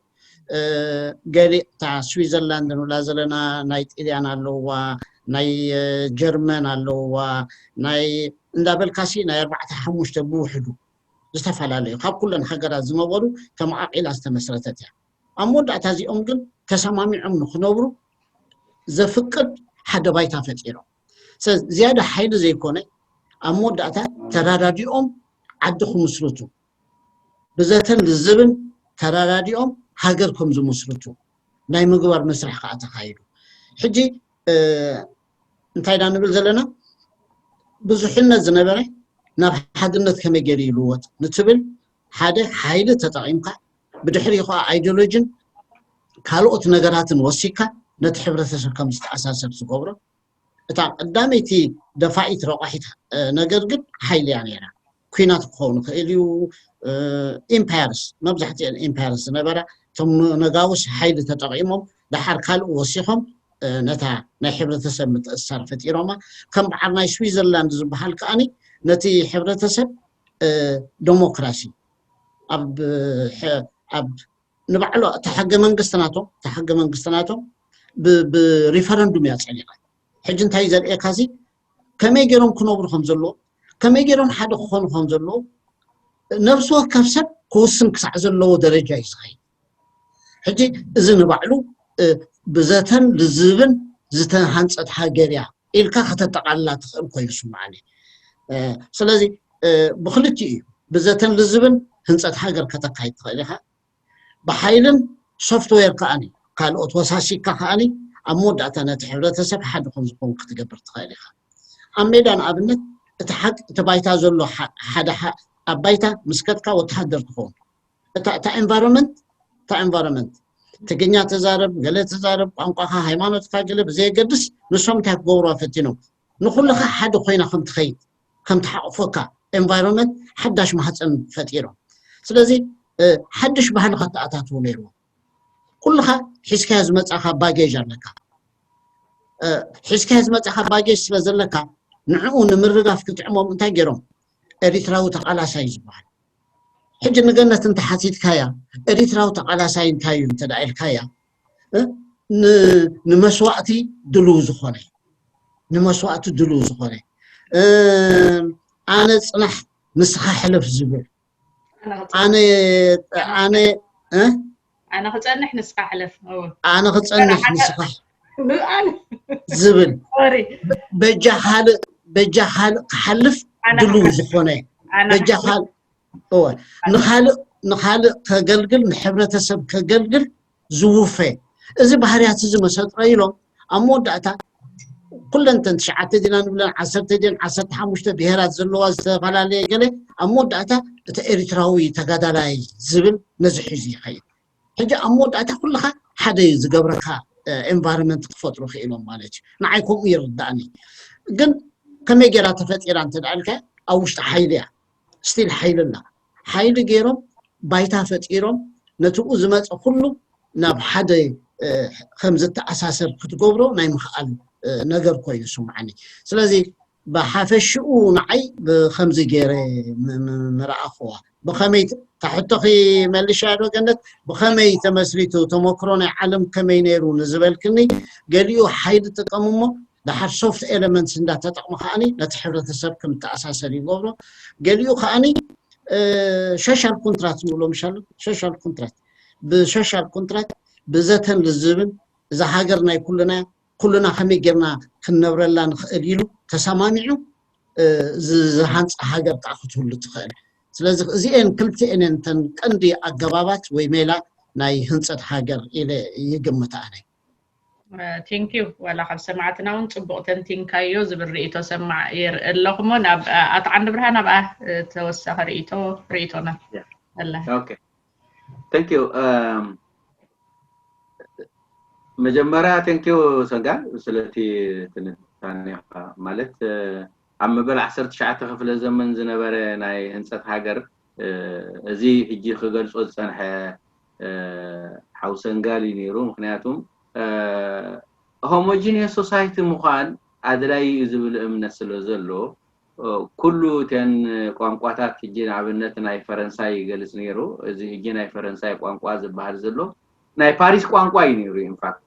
ገሊእ እታ ስዊዘርላንድ ንብላ ዘለና ናይ ጢልያን ኣለውዋ ናይ ጀርመን ኣለውዋ ናይ እንዳበልካሲ ናይ ኣርባዕተ ሓሙሽተ ብውሕዱ ዝተፈላለዩ ካብ ኩለን ሃገራት ዝነበሩ ተመቃቂላ ዝተመስረተት እያ ኣብ መወዳእታ እዚኦም ግን ተሰማሚዖም ንክነብሩ ዘፍቅድ ሓደ ባይታ ፈጢሮም ዝያዳ ሓይሊ ዘይኮነ ኣብ መወዳእታ ተራዳዲኦም ዓዲ ክምስርቱ ብዘተን ልዝብን ተራዳዲኦም ሃገር ከም ዝምስርቱ ናይ ምግባር መስርሕ ከዓ ተካይዱ ሕጂ እንታይ ኢና ንብል ዘለና ብዙሕነት ዝነበረ ናብ ሓድነት ከመይ ገይሩ ይልወጥ ንትብል ሓደ ሓይሊ ተጠቂምካ ብድሕሪኡ ከዓ ኣይዲዮሎጂን ካልኦት ነገራትን ወሲካ ነቲ ሕብረተሰብ ከም ዝተኣሳሰር ዝገብሮ እታ ቀዳመይቲ ደፋኢት ረቋሒት ነገር ግን ሓይሊ እያ ነይራ ኩናት ክኸውን ይኽእል እዩ ኢምፓየርስ መብዛሕትኤን ኢምፓየርስ ዝነበራ እቶም ነጋውስ ሓይሊ ተጠቂሞም ደሓር ካልእ ወሲኾም ነታ ናይ ሕብረተሰብ ምትእስሳር ፈጢሮማ ከም በዓል ናይ ስዊዘርላንድ ዝበሃል ከዓኒ ነቲ ሕብረተሰብ ዴሞክራሲ ኣብ ኣብ ንባዕሉ እቲ ሕገ መንግስቲ ናቶም እቲ ሕገ መንግስቲ ናቶም ብሪፈረንዱም እያ ፀኒቓ ሕጂ እንታይ ዘርእየካ ሲ ከመይ ገይሮም ክነብሩ ከም ዘለዎ ከመይ ገይሮም ሓደ ክኾኑ ከም ዘለዎ ነብሲ ወከፍ ሰብ ክውስን ክሳዕ ዘለዎ ደረጃ እዩ ዝኸይድ ሕጂ እዚ ንባዕሉ ብዘተን ልዝብን ዝተሃንፀት ሃገር እያ ኢልካ ከተጠቃልላ ትኽእል ኮይኑ ስምዓኒ ስለዚ ብክልቲኡ እዩ ብዘተን ልዝብን ህንፀት ሃገር ከተካይድ ትኽእል ኢኻ ብሓይልን ሶፍትዌር ከዓኒ ካልኦት ወሳሲካ ከዓኒ ኣብ መወዳእታ ነቲ ሕብረተሰብ ሓደ ከም ዝኾን ክትገብር ትኽእል ኢኻ ኣብ ሜዳ ንኣብነት እቲ ሓቅ እቲ ባይታ ዘሎ ሓደ ኣብ ባይታ ምስ ከድካ ወተሃደር ትኸውን እታ ኤንቫይሮንመንት እታ ኤንቫይሮንመንት ትግኛ ተዛረብ ገለ ተዛረብ ቋንቋኻ ሃይማኖትካ ገለ ብዘየገድስ ንሶም እንታይ ክገብሩዋ ፈቲኖም ንኩልኻ ሓደ ኮይና ከም ትኸይድ ከም ትሓቕፎካ ኤንቫይሮንመንት ሓዳሽ ማህፀን ፈጢሮም ስለዚ ሓድሽ ባህሊ ከተኣታትዉ ነይርዎ ኩልኻ ሒዝካዮ ዝመፃኻ ባጌጅ ኣለካ ሒዝካዮ ዝመፃኻ ባጌጅ ስለ ዘለካ ንዕኡ ንምርጋፍ ክጥዕሞም እንታይ ገይሮም ኤሪትራዊ ተቓላሳይ ዝበሃል ሕጂ ንገነት እንተሓቲትካያ ኤሪትራዊ ተቓላሳይ እንታይ እዩ እንተ ኢልካያ ንመስዋእቲ ድልው ዝኾነ ንመስዋእቲ ድልው ዝኾነ ኣነ ፅናሕ ንስኻ ሕለፍ ዝብል ኣነ ኣነ ኣነ ክፀንሕ ንስኻ ሕለፍ ኣነ ክፀንሕ ንስኻ ዝብል በጃ ካልእ በጃ ካልእ ክሓልፍ ድልው ዝኾነ በጃ ካልእ እወ ንኻልእ ንኻልእ ከገልግል ንሕብረተሰብ ከገልግል ዝውፈ እዚ ባህርያት እዚ መሰጥረ ኢሎም ኣብ መወዳእታ ኩለን ተን ትሽዓተ ዲና ንብለን ዓሰርተ ዲን ዓሰርተ ሓሙሽተ ብሄራት ዘለዋ ዝተፈላለየ ገለ ኣብ መወዳእታ እቲ ኤሪትራዊ ተጋዳላይ ዝብል ነዚ ሒዙ ይኸይድ ሕጂ ኣብ መወዳእታ ኩልኻ ሓደ እዩ ዝገብረካ ኤንቫይሮንመንት ክፈጥሩ ክኢሎም ማለት እዩ ንዓይ ከምኡ ይርዳእኒ ግን ከመይ ጌራ ተፈጢራ እንተ ኢልካ ኣብ ውሽጢ ሓይሊ እያ ስቲል ሓይሊ ኣላ ሓይሊ ገይሮም ባይታ ፈጢሮም ነትኡ ዝመፀ ኩሉ ናብ ሓደ ከም ዝተኣሳሰር ክትገብሮ ናይ ምኽኣል ነገር ኮይኑ ይስምዓኒ ስለዚ ብሓፈሽኡ ንዓይ ብከምዚ ገይረ ምረኣኽዋ ብኸመይ ታሕቶኺ መልሻ ዶ ገነት ብኸመይ ተመስሪቱ ተመክሮ ናይ ዓለም ከመይ ነይሩ ንዝበልክኒ ገሊኡ ሓይሊ ጥቀም እሞ ድሓር ሶፍት ኤለመንትስ እንዳተጠቕሙ ከዓኒ ነቲ ሕብረተሰብ ከም ተኣሳሰር ይገብሮ ገሊኡ ከዓኒ ሶሻል ኮንትራት ንብሎ ምሻሉ ሶሻል ኮንትራት ብሶሻል ኮንትራት ብዘተን ልዝብን እዛ ሃገር ናይ ኩልና ኩልና ከመይ ጌርና ክንነብረላ ንኽእል ኢሉ ተሰማሚዑ ዝሃንፃ ሃገር ከዓ ክትህሉ ትኽእል። ስለዚ እዚኤን ክልቲኤን እተን ቀንዲ ኣገባባት ወይ ሜላ ናይ ህንፀት ሃገር ኢለ ይግምት ኣነ። ቴንኪዩ። ዋላ ካብ ሰማዕትና እውን ፅቡቕ ተንቲንካዮ ዝብል ርእይቶ ሰማዕ ይርኢ ኣለኹ። እሞ ናብ ኣቶ ዓንዲ ብርሃን ኣብኣ ተወሳኺ ርእይቶ ርእይቶና ኣላ። ቴንኪዩ። መጀመርያ ቴንኪዩ ሰጋ ስለቲ ትንታኔ ማለት ኣብ መበል ዓሰርተ ትሽዓተ ክፍለ ዘመን ዝነበረ ናይ ህንፀት ሃገር እዚ ሕጂ ክገልፆ ዝፀንሐ ሓውሰንጋል እዩ ነይሩ። ምክንያቱም ሆሞጂኒየስ ሶሳይቲ ምዃን ኣድላይ እዩ ዝብል እምነት ስለ ዘሎ ኩሉ እተን ቋንቋታት ሕጂ ንኣብነት ናይ ፈረንሳይ ይገልፅ ነይሩ። እዚ ሕጂ ናይ ፈረንሳይ ቋንቋ ዝበሃል ዘሎ ናይ ፓሪስ ቋንቋ እዩ ነይሩ። ኢንፋክት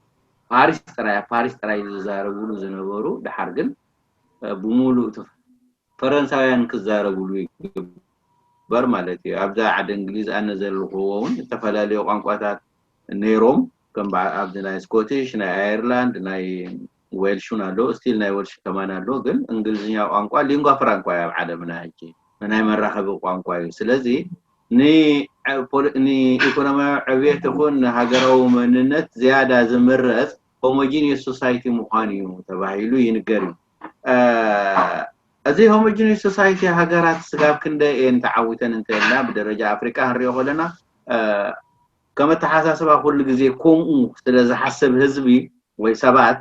ፓሪስ ጥራይ ኣብ ፓሪስ ጥራይ ዝዛረብሉ ዝነበሩ ድሓር ግን ብሙሉእ ፈረንሳውያን ክዛረብሉ ይግበር ማለት እዩ። ኣብዛ ዓዲ እንግሊዝ ኣነ ዘለኽዎ እውን ዝተፈላለዩ ቋንቋታት ነይሮም። ከም ኣብዚ ናይ ስኮቲሽ፣ ናይ ኣየርላንድ፣ ናይ ዌልሽ እውን ኣሎ። ስቲል ናይ ዌልሽ ከማን ኣሎ። ግን እንግሊዝኛ ቋንቋ ሊንጓ ፍራንኳ እዩ ኣብ ዓለምና ሕጂ ናይ መራኸቢ ቋንቋ እዩ። ስለዚ ንኢኮኖሚያዊ ዕብየት ይኹን ንሃገራዊ መንነት ዝያዳ ዝምረፅ ሆሞጂኒየስ ሶሳይቲ ምዃን እዩ ተባሂሉ ይንገር እዩ። እዚ ሆሞጂኒየስ ሶሳይቲ ሃገራት ስጋብ ክንደይ እየን ተዓዊተን እንተልና ብደረጃ ኣፍሪቃ ክንሪኦ ከለና ከም ኣተሓሳስባ ኩሉ ግዜ ከምኡ ስለ ዝሓስብ ህዝቢ ወይ ሰባት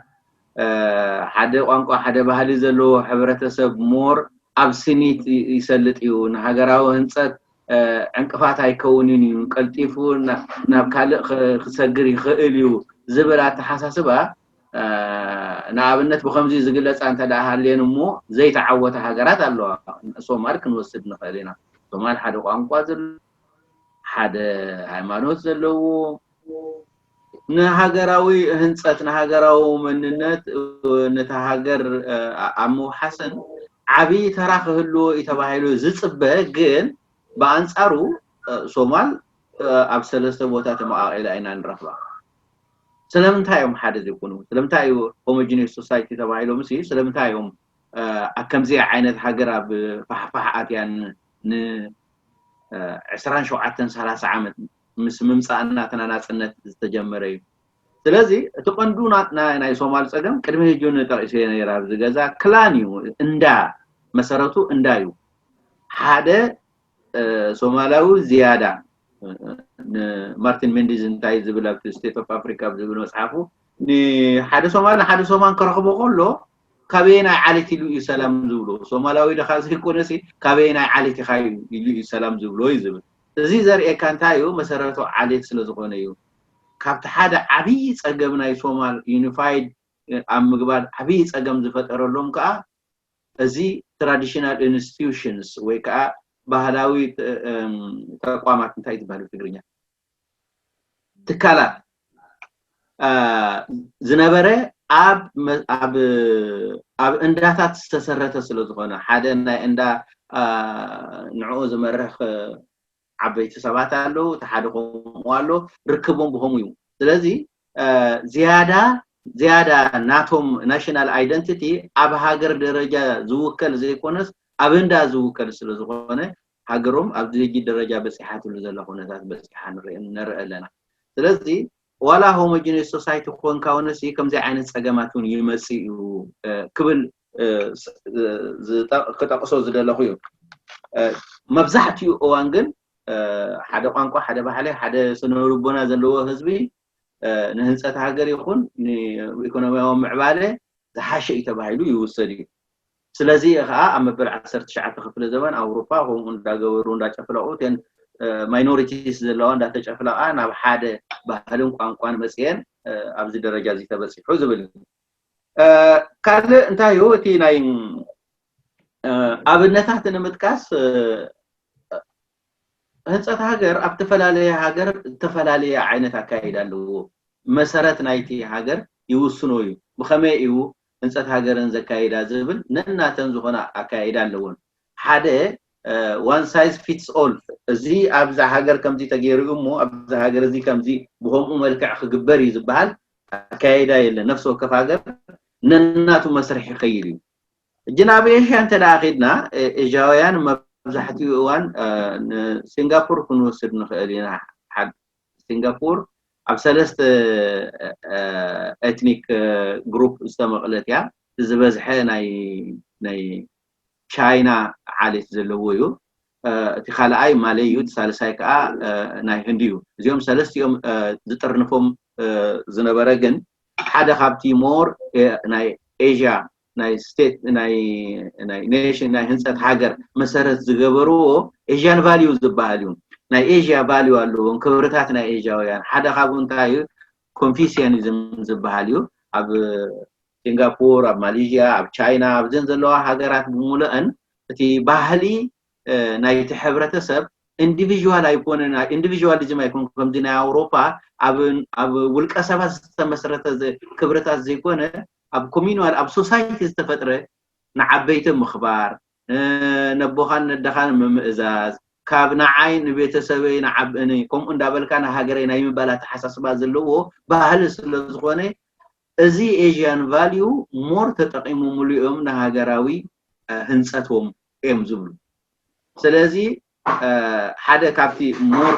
ሓደ ቋንቋ ሓደ ባህሊ ዘለዎ ሕብረተሰብ ሞር ኣብ ስኒት ይሰልጥ እዩ፣ ንሃገራዊ ህንፀት ዕንቅፋት ኣይከውንን እዩ፣ ቀልጢፉ ናብ ካልእ ክሰግር ይኽእል እዩ ዝብል ኣተሓሳስባ ንኣብነት ብከምዚ ዝግለፃ እንተ ሃልየን እሞ ዘይተዓወተ ሃገራት ኣለዋ። ሶማል ክንወስድ ንኽእል ኢና። ሶማል ሓደ ቋንቋ ዘሎ ሓደ ሃይማኖት ዘለዎ ንሃገራዊ ህንፀት ንሃገራዊ መንነት ነቲ ሃገር ኣብ ምውሓስን ዓብዪ ተራ ክህልዎ እዩ ተባሂሉ ዝፅበ ግን ብኣንፃሩ ሶማል ኣብ ሰለስተ ቦታ ተመቃቂላ ኢና ንረኽባ። ስለምንታይ እዮም ሓደ ዘይኮኑ? ስለምንታይ እዩ ሆሞጂኒየስ ሶሳይቲ ተባሂሎም ሲ ስለምንታይ እዮም ኣብ ከምዚኣ ዓይነት ሃገር ኣብ ፋሕፋሕ ኣትያን ን ዕስራን ሸውዓተን ሰላሳ ዓመት ምስ ምምፃእና ተናናፅነት ዝተጀመረ እዩ። ስለዚ እቲ ቀንዱ ናይ ሶማል ፀገም ቅድሚ ህጁ ንጠቂሰ ነይር ኣብዚ ገዛ ክላን እዩ። እንዳ መሰረቱ እንዳ እዩ። ሓደ ሶማላዊ ዝያዳ ንማርቲን ሜንዲዝ እንታይ ዝብል ኣብቲ ስቴት ኦፍ ኣፍሪካ ዝብል መፅሓፉ ንሓደ ሶማል ንሓደ ሶማል ክረኽቦ ከሎ ካበየናይ ዓሌት ኢሉ እዩ ሰላም ዝብሎ? ሶማላዊ ድኻ ዘይኮነሲ ካበየናይ ዓሌት ኢኻ ኢሉ እዩ ሰላም ዝብሎ እዩ ዝብል። እዚ ዘርእየካ እንታይ እዩ? መሰረቱ ዓሌት ስለ ዝኾነ እዩ። ካብቲ ሓደ ዓብዪ ፀገም ናይ ሶማል ዩኒፋይድ ኣብ ምግባር ዓብዪ ፀገም ዝፈጠረሎም ከዓ እዚ ትራዲሽናል ኢንስቲቱሽንስ ወይ ከዓ ባህላዊ ተቋማት እንታይ ዝበሃል ብትግርኛ ትካላት ዝነበረ ኣብ ኣብ እንዳታት ዝተሰረተ ስለ ዝኾነ ሓደ ናይ እንዳ ንዕኡ ዝመርሕ ዓበይቲ ሰባት ኣለዉ፣ እቲ ሓደ ከምኡ ኣሎ፣ ርክቦም ብኸምኡ እዩ። ስለዚ ዝያዳ ዝያዳ ናቶም ናሽናል ኣይደንቲቲ ኣብ ሃገር ደረጃ ዝውከል ዘይኮነስ ኣብ እንዳ ዝውከል ስለ ዝኾነ ሃገሮም ኣብዚ ሕጂ ደረጃ በፂሓትሉ ዘላ ኩነታት በፂሓ ንርኢ ኣለና። ስለዚ ዋላ ሆሞጂነስ ሶሳይቲ ክኾንካ ውንሲ ከምዚ ዓይነት ፀገማት እውን ይመፅእ እዩ ክብል ክጠቕሶ ዝደለኹ እዩ። መብዛሕትኡ እዋን ግን ሓደ ቋንቋ፣ ሓደ ባህሊ፣ ሓደ ስነ ልቦና ዘለዎ ህዝቢ ንህንፀት ሃገር ይኹን ንኢኮኖሚያዊ ምዕባለ ዝሓሸ እዩ ተባሂሉ ይውሰድ እዩ። ስለዚ ከዓ ኣብ መበል ዓሰርተ ትሽዓተ ክፍለ ዘመን ኣውሮፓ ከምኡ እንዳገበሩ እንዳጨፍለቑ እተን ማይኖሪቲስ ዘለዋ እንዳተጨፍለቓ ናብ ሓደ ባህልን ቋንቋን መፅየን ኣብዚ ደረጃ እዚ ተበፂሑ ዝብል እዩ። ካልእ እንታይ እዩ እቲ ናይ ኣብነታት ንምጥቃስ ህንፀት ሃገር ኣብ ዝተፈላለየ ሃገር ዝተፈላለየ ዓይነት ኣካይዳ ኣለዎ። መሰረት ናይቲ ሃገር ይውስኖ እዩ። ብኸመይ እዩ ህንፀት ሃገርን ዘካይዳ ዝብል ነናተን ዝኾነ ኣካይዳ ኣለዎን። ሓደ ዋን ሳይዝ ፊትስ ኦል፣ እዚ ኣብዛ ሃገር ከምዚ ተገይሩ እዩ እሞ ኣብዛ ሃገር እዚ ከምዚ ብኸምኡ መልክዕ ክግበር እዩ ዝበሃል ኣካይዳ የለን። ነፍሲ ወከፍ ሃገር ነናቱ መስርሕ ይኸይድ እዩ። ሕጂ ናብ ኤሽያ እንተ ደኣ ኺድና፣ ኤ-፣ ኤዥያውያን መብዛሕትኡ እዋን፣ እ፣ ንሲንጋፖር ክንወስድ ንኽእል ኢና። ሓደ፣ ሲንጋፖር ኣብ ሰለስተ፣ እ፣ ኤትኒክ፣ እ፣ ግሩፕ ዝተመቕለት እያ። እቲ ዝበዝሐ ናይ፣ ናይ ቻይና ዓሌት ዘለዎ እዩ። እ፣ እቲ ካልኣይ ማሌ እዩ። እቲ ሳልሳይ ከኣ፣ እ፣ ናይ ህንዲ እዩ። እዚኦም ሰለስቲኦም፣ እ፣ ዝጥርንፎም፣ እ፣ ዝነበረ ግን ሓደ ካብቲ ሞር፣ እ፣ ናይ ኤዥያ ናይ ስቴት ናይ ናይ ኔሽን ናይ ህንፀት ሃገር መሰረት ዝገበርዎ ኤዥያን ቫልዩ ዝበሃል እዩ። ናይ ኤዥያ ቫልዩ ኣለዎም፣ ክብርታት ናይ ኤዥያውያን። ሓደ ካብኡ እንታይ እዩ? ኮንፊሽያኒዝም ዝበሃል እዩ። ኣብ ሲንጋፖር፣ ኣብ ማሌዥያ፣ ኣብ ቻይና፣ ኣብዘን ዘለዋ ሃገራት ብምሉአን እቲ ባህሊ፣ እ፣ ናይቲ ሕብረተሰብ ኢንዲቪዥዋል ኣይኮነን፣ ኢንዲቪዥዋሊዝም ኣይኮን ከምዚ ናይ ኣውሮፓ ኣብ፣ ኣብ ውልቀ ሰባት ዝተመስረተ ዘ-፣ ክብርታት ዘይኮነ ኣብ ኮሚኑዋል፣ ኣብ ሶሳይቲ ዝተፈጥረ ንዓበይቲ ምኽባር፣ እ፣ ነቦኻን ነደኻን ምምእዛዝ፣ ካብ ንዓይ ንቤተሰበይ ንዓብ-፣ ን-፣ ከምኡ እንዳበልካ ንሃገረይ ናይ ምባል ኣተሓሳስባ ዘለዎ ባህሊ ስለ ዝኾነ፣ እዚ ኤዥያን ቫልዩ ሞር ተጠቒሞምሉ እዮም ንሃገራዊ፣ እ፣ ህንፀቶም እዮም ዝብሉ። ስለዚ፣ እ፣ ሓደ ካብቲ ሞር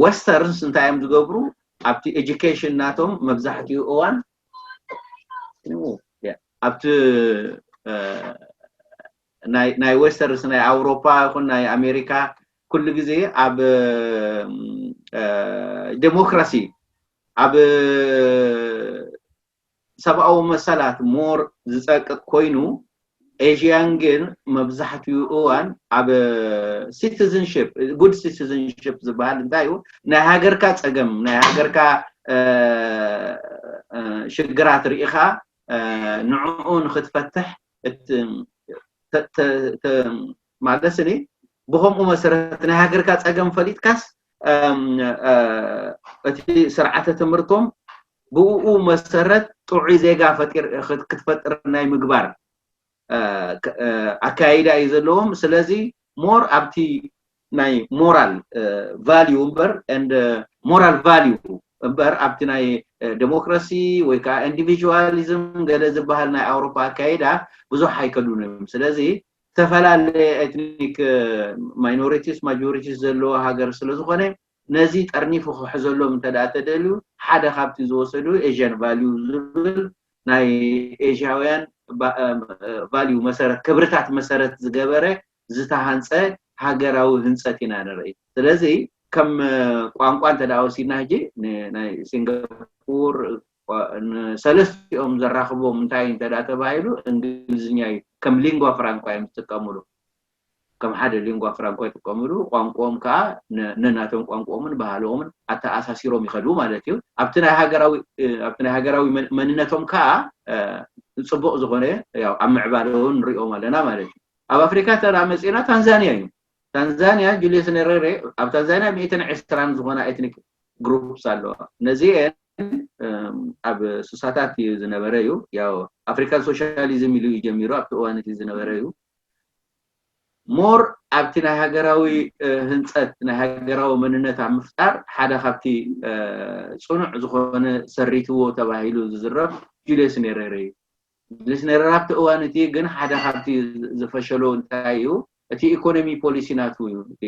ወስተርንስ እንታይ እዮም ዝገብሩ? ኣብቲ ኤጁኬሽን ናቶም መብዛሕትኡ እዋን ኣብቲ፣ እ፣ ናይ፣ ናይ ወስተርንስ ናይ ኣውሮፓ ይኹን ናይ ኣሜሪካ ኩሉ ግዜ ኣብ፣ እ፣ ዴሞክራሲ፣ ኣብ ሰብኣዊ መሰላት ሞር ዝጸቅጥ ኮይኑ፣ ኤዥያን ግን መብዛሕትኡ እዋን ኣብ ሲቲዝንሽፕ፣ ጉድ ሲቲዝንሽፕ ዝበሃል እንታይ እዩ? ናይ ሃገርካ ጸገም፣ ናይ ሃገርካ፣ እ፣ እ፣ ሽግራት ርኢኻ፣ እ፣ ንዕኡ ንኽትፈትሕ እት-፣ ተ-፣ ተ-፣ ተ-፣ ማለት ስኒ ብኸምኡ መሰረት ናይ ሃገርካ ጸገም ፈሊጥካስ፣ እም፣ እ፣ እቲ ስርዓተ ትምህርቶም ብኡ መሰረት ጥዑይ ዜጋ ፈጢር-፣ ክት-፣ ክትፈጥር ናይ ምግባር፣ እ፣ ክ-፣ እ፣ ኣካይዳ እዩ ዘለዎም። ስለዚ ሞር ኣብቲ ናይ ሞራል፣ እ፣ ቫልዩ እምበር፣ ኤንድ ሞራል ቫልዩ እምበር ኣብቲ ናይ፣ እ፣ ዴሞክራሲ ወይ ከዓ ኢንዲቪዥዋሊዝም ገለ ዝበሃል ናይ ኣውሮፓ ኣካይዳ ብዙሕ ኣይከዱን እዮም። ስለዚ ዝተፈላለየ ኤትኒክ፣ እ፣ ማይኖሪቲስ፣ ማጆሪቲስ ዘለዎ ሃገር ስለ ዝኾነ ነዚ ጠርኒፉ ክሕዘሎም እንተ ደኣ ተደልዩ ሓደ ካብቲ ዝወሰዱ ኤዥያን ቫልዩ ዝብል ናይ ኤዥያውያን ባ-፣ እ፣ እ፣ ቫልዩ መሰረት፣ ክብርታት መሰረት ዝገበረ ዝተሃንጸ ሃገራዊ ህንጸት ኢና ንርኢ። ስለዚ ከም፣ እ፣ ቋንቋ እንተ ደኣ ወሲድና ሕጂ ን-፣ ናይ ሲንጋፖር ቋ-፣ ንሰለስቲኦም ዘራኽቦም እንታይ እንተ ደኣ ተባሂሉ እንግሊዝኛ እዩ። ከም ሊንጓ ፍራንኳ እዮም ዝጥቀምሉ። ከም ሓደ ሊንጓ ፍራንኳ ይጥቀምሉ። ቋንቋኦም ከኣ ነ-፣ ነናቶም ቋንቋኦምን ባህሎምን ኣተኣሳሲሮም ይኸዱ ማለት እዩ። ኣብቲ ናይ ሃገራዊ፣ እ፣ ኣብቲ ናይ ሃገራዊ መን-፣ መንነቶም ከኣ፣ እ፣ ጽቡቕ ዝኾነ ያው ኣብ ምዕባለ እውን ንሪኦም ኣለና ማለት እዩ። ኣብ ኣፍሪካ ተራ መጺእና ታንዛንያ እዩ። ታንዛንያ ጁልየስ ኔሬሬ፣ ኣብ ታንዛንያ ሚእትን ዕስራን ዝኾና ኤትኒክ ግሩፕስ ኣለዋ። ነዚአን፣ እም፣ ኣብ ስሳታት እዩ ዝነበረ እዩ። ያው ኣፍሪካን ሶሻሊዝም ኢሉ እዩ ጀሚሩ፣ ኣብቲ እዋን እቲ ዝነበረ እዩ። ሞር ኣብቲ ናይ ሃገራዊ፣ እ፣ ህንፀት፣ ናይ ሃገራዊ መንነት ኣብ ምፍጣር ሓደ ካብቲ፣ እ፣ ፅኑዕ ዝኾነ ሰሪትዎ ተባሂሉ ዝዝረብ ጁልየስ ኔሬሬ እዩ። ጁልየስ ኔሬሬ ኣብቲ እዋን እቲ ግን ሓደ ካብቲ ዝፈሸሎ እንታይ እዩ? እቲ ኢኮኖሚ ፖሊሲ ናቱ እዩ። እቲ፣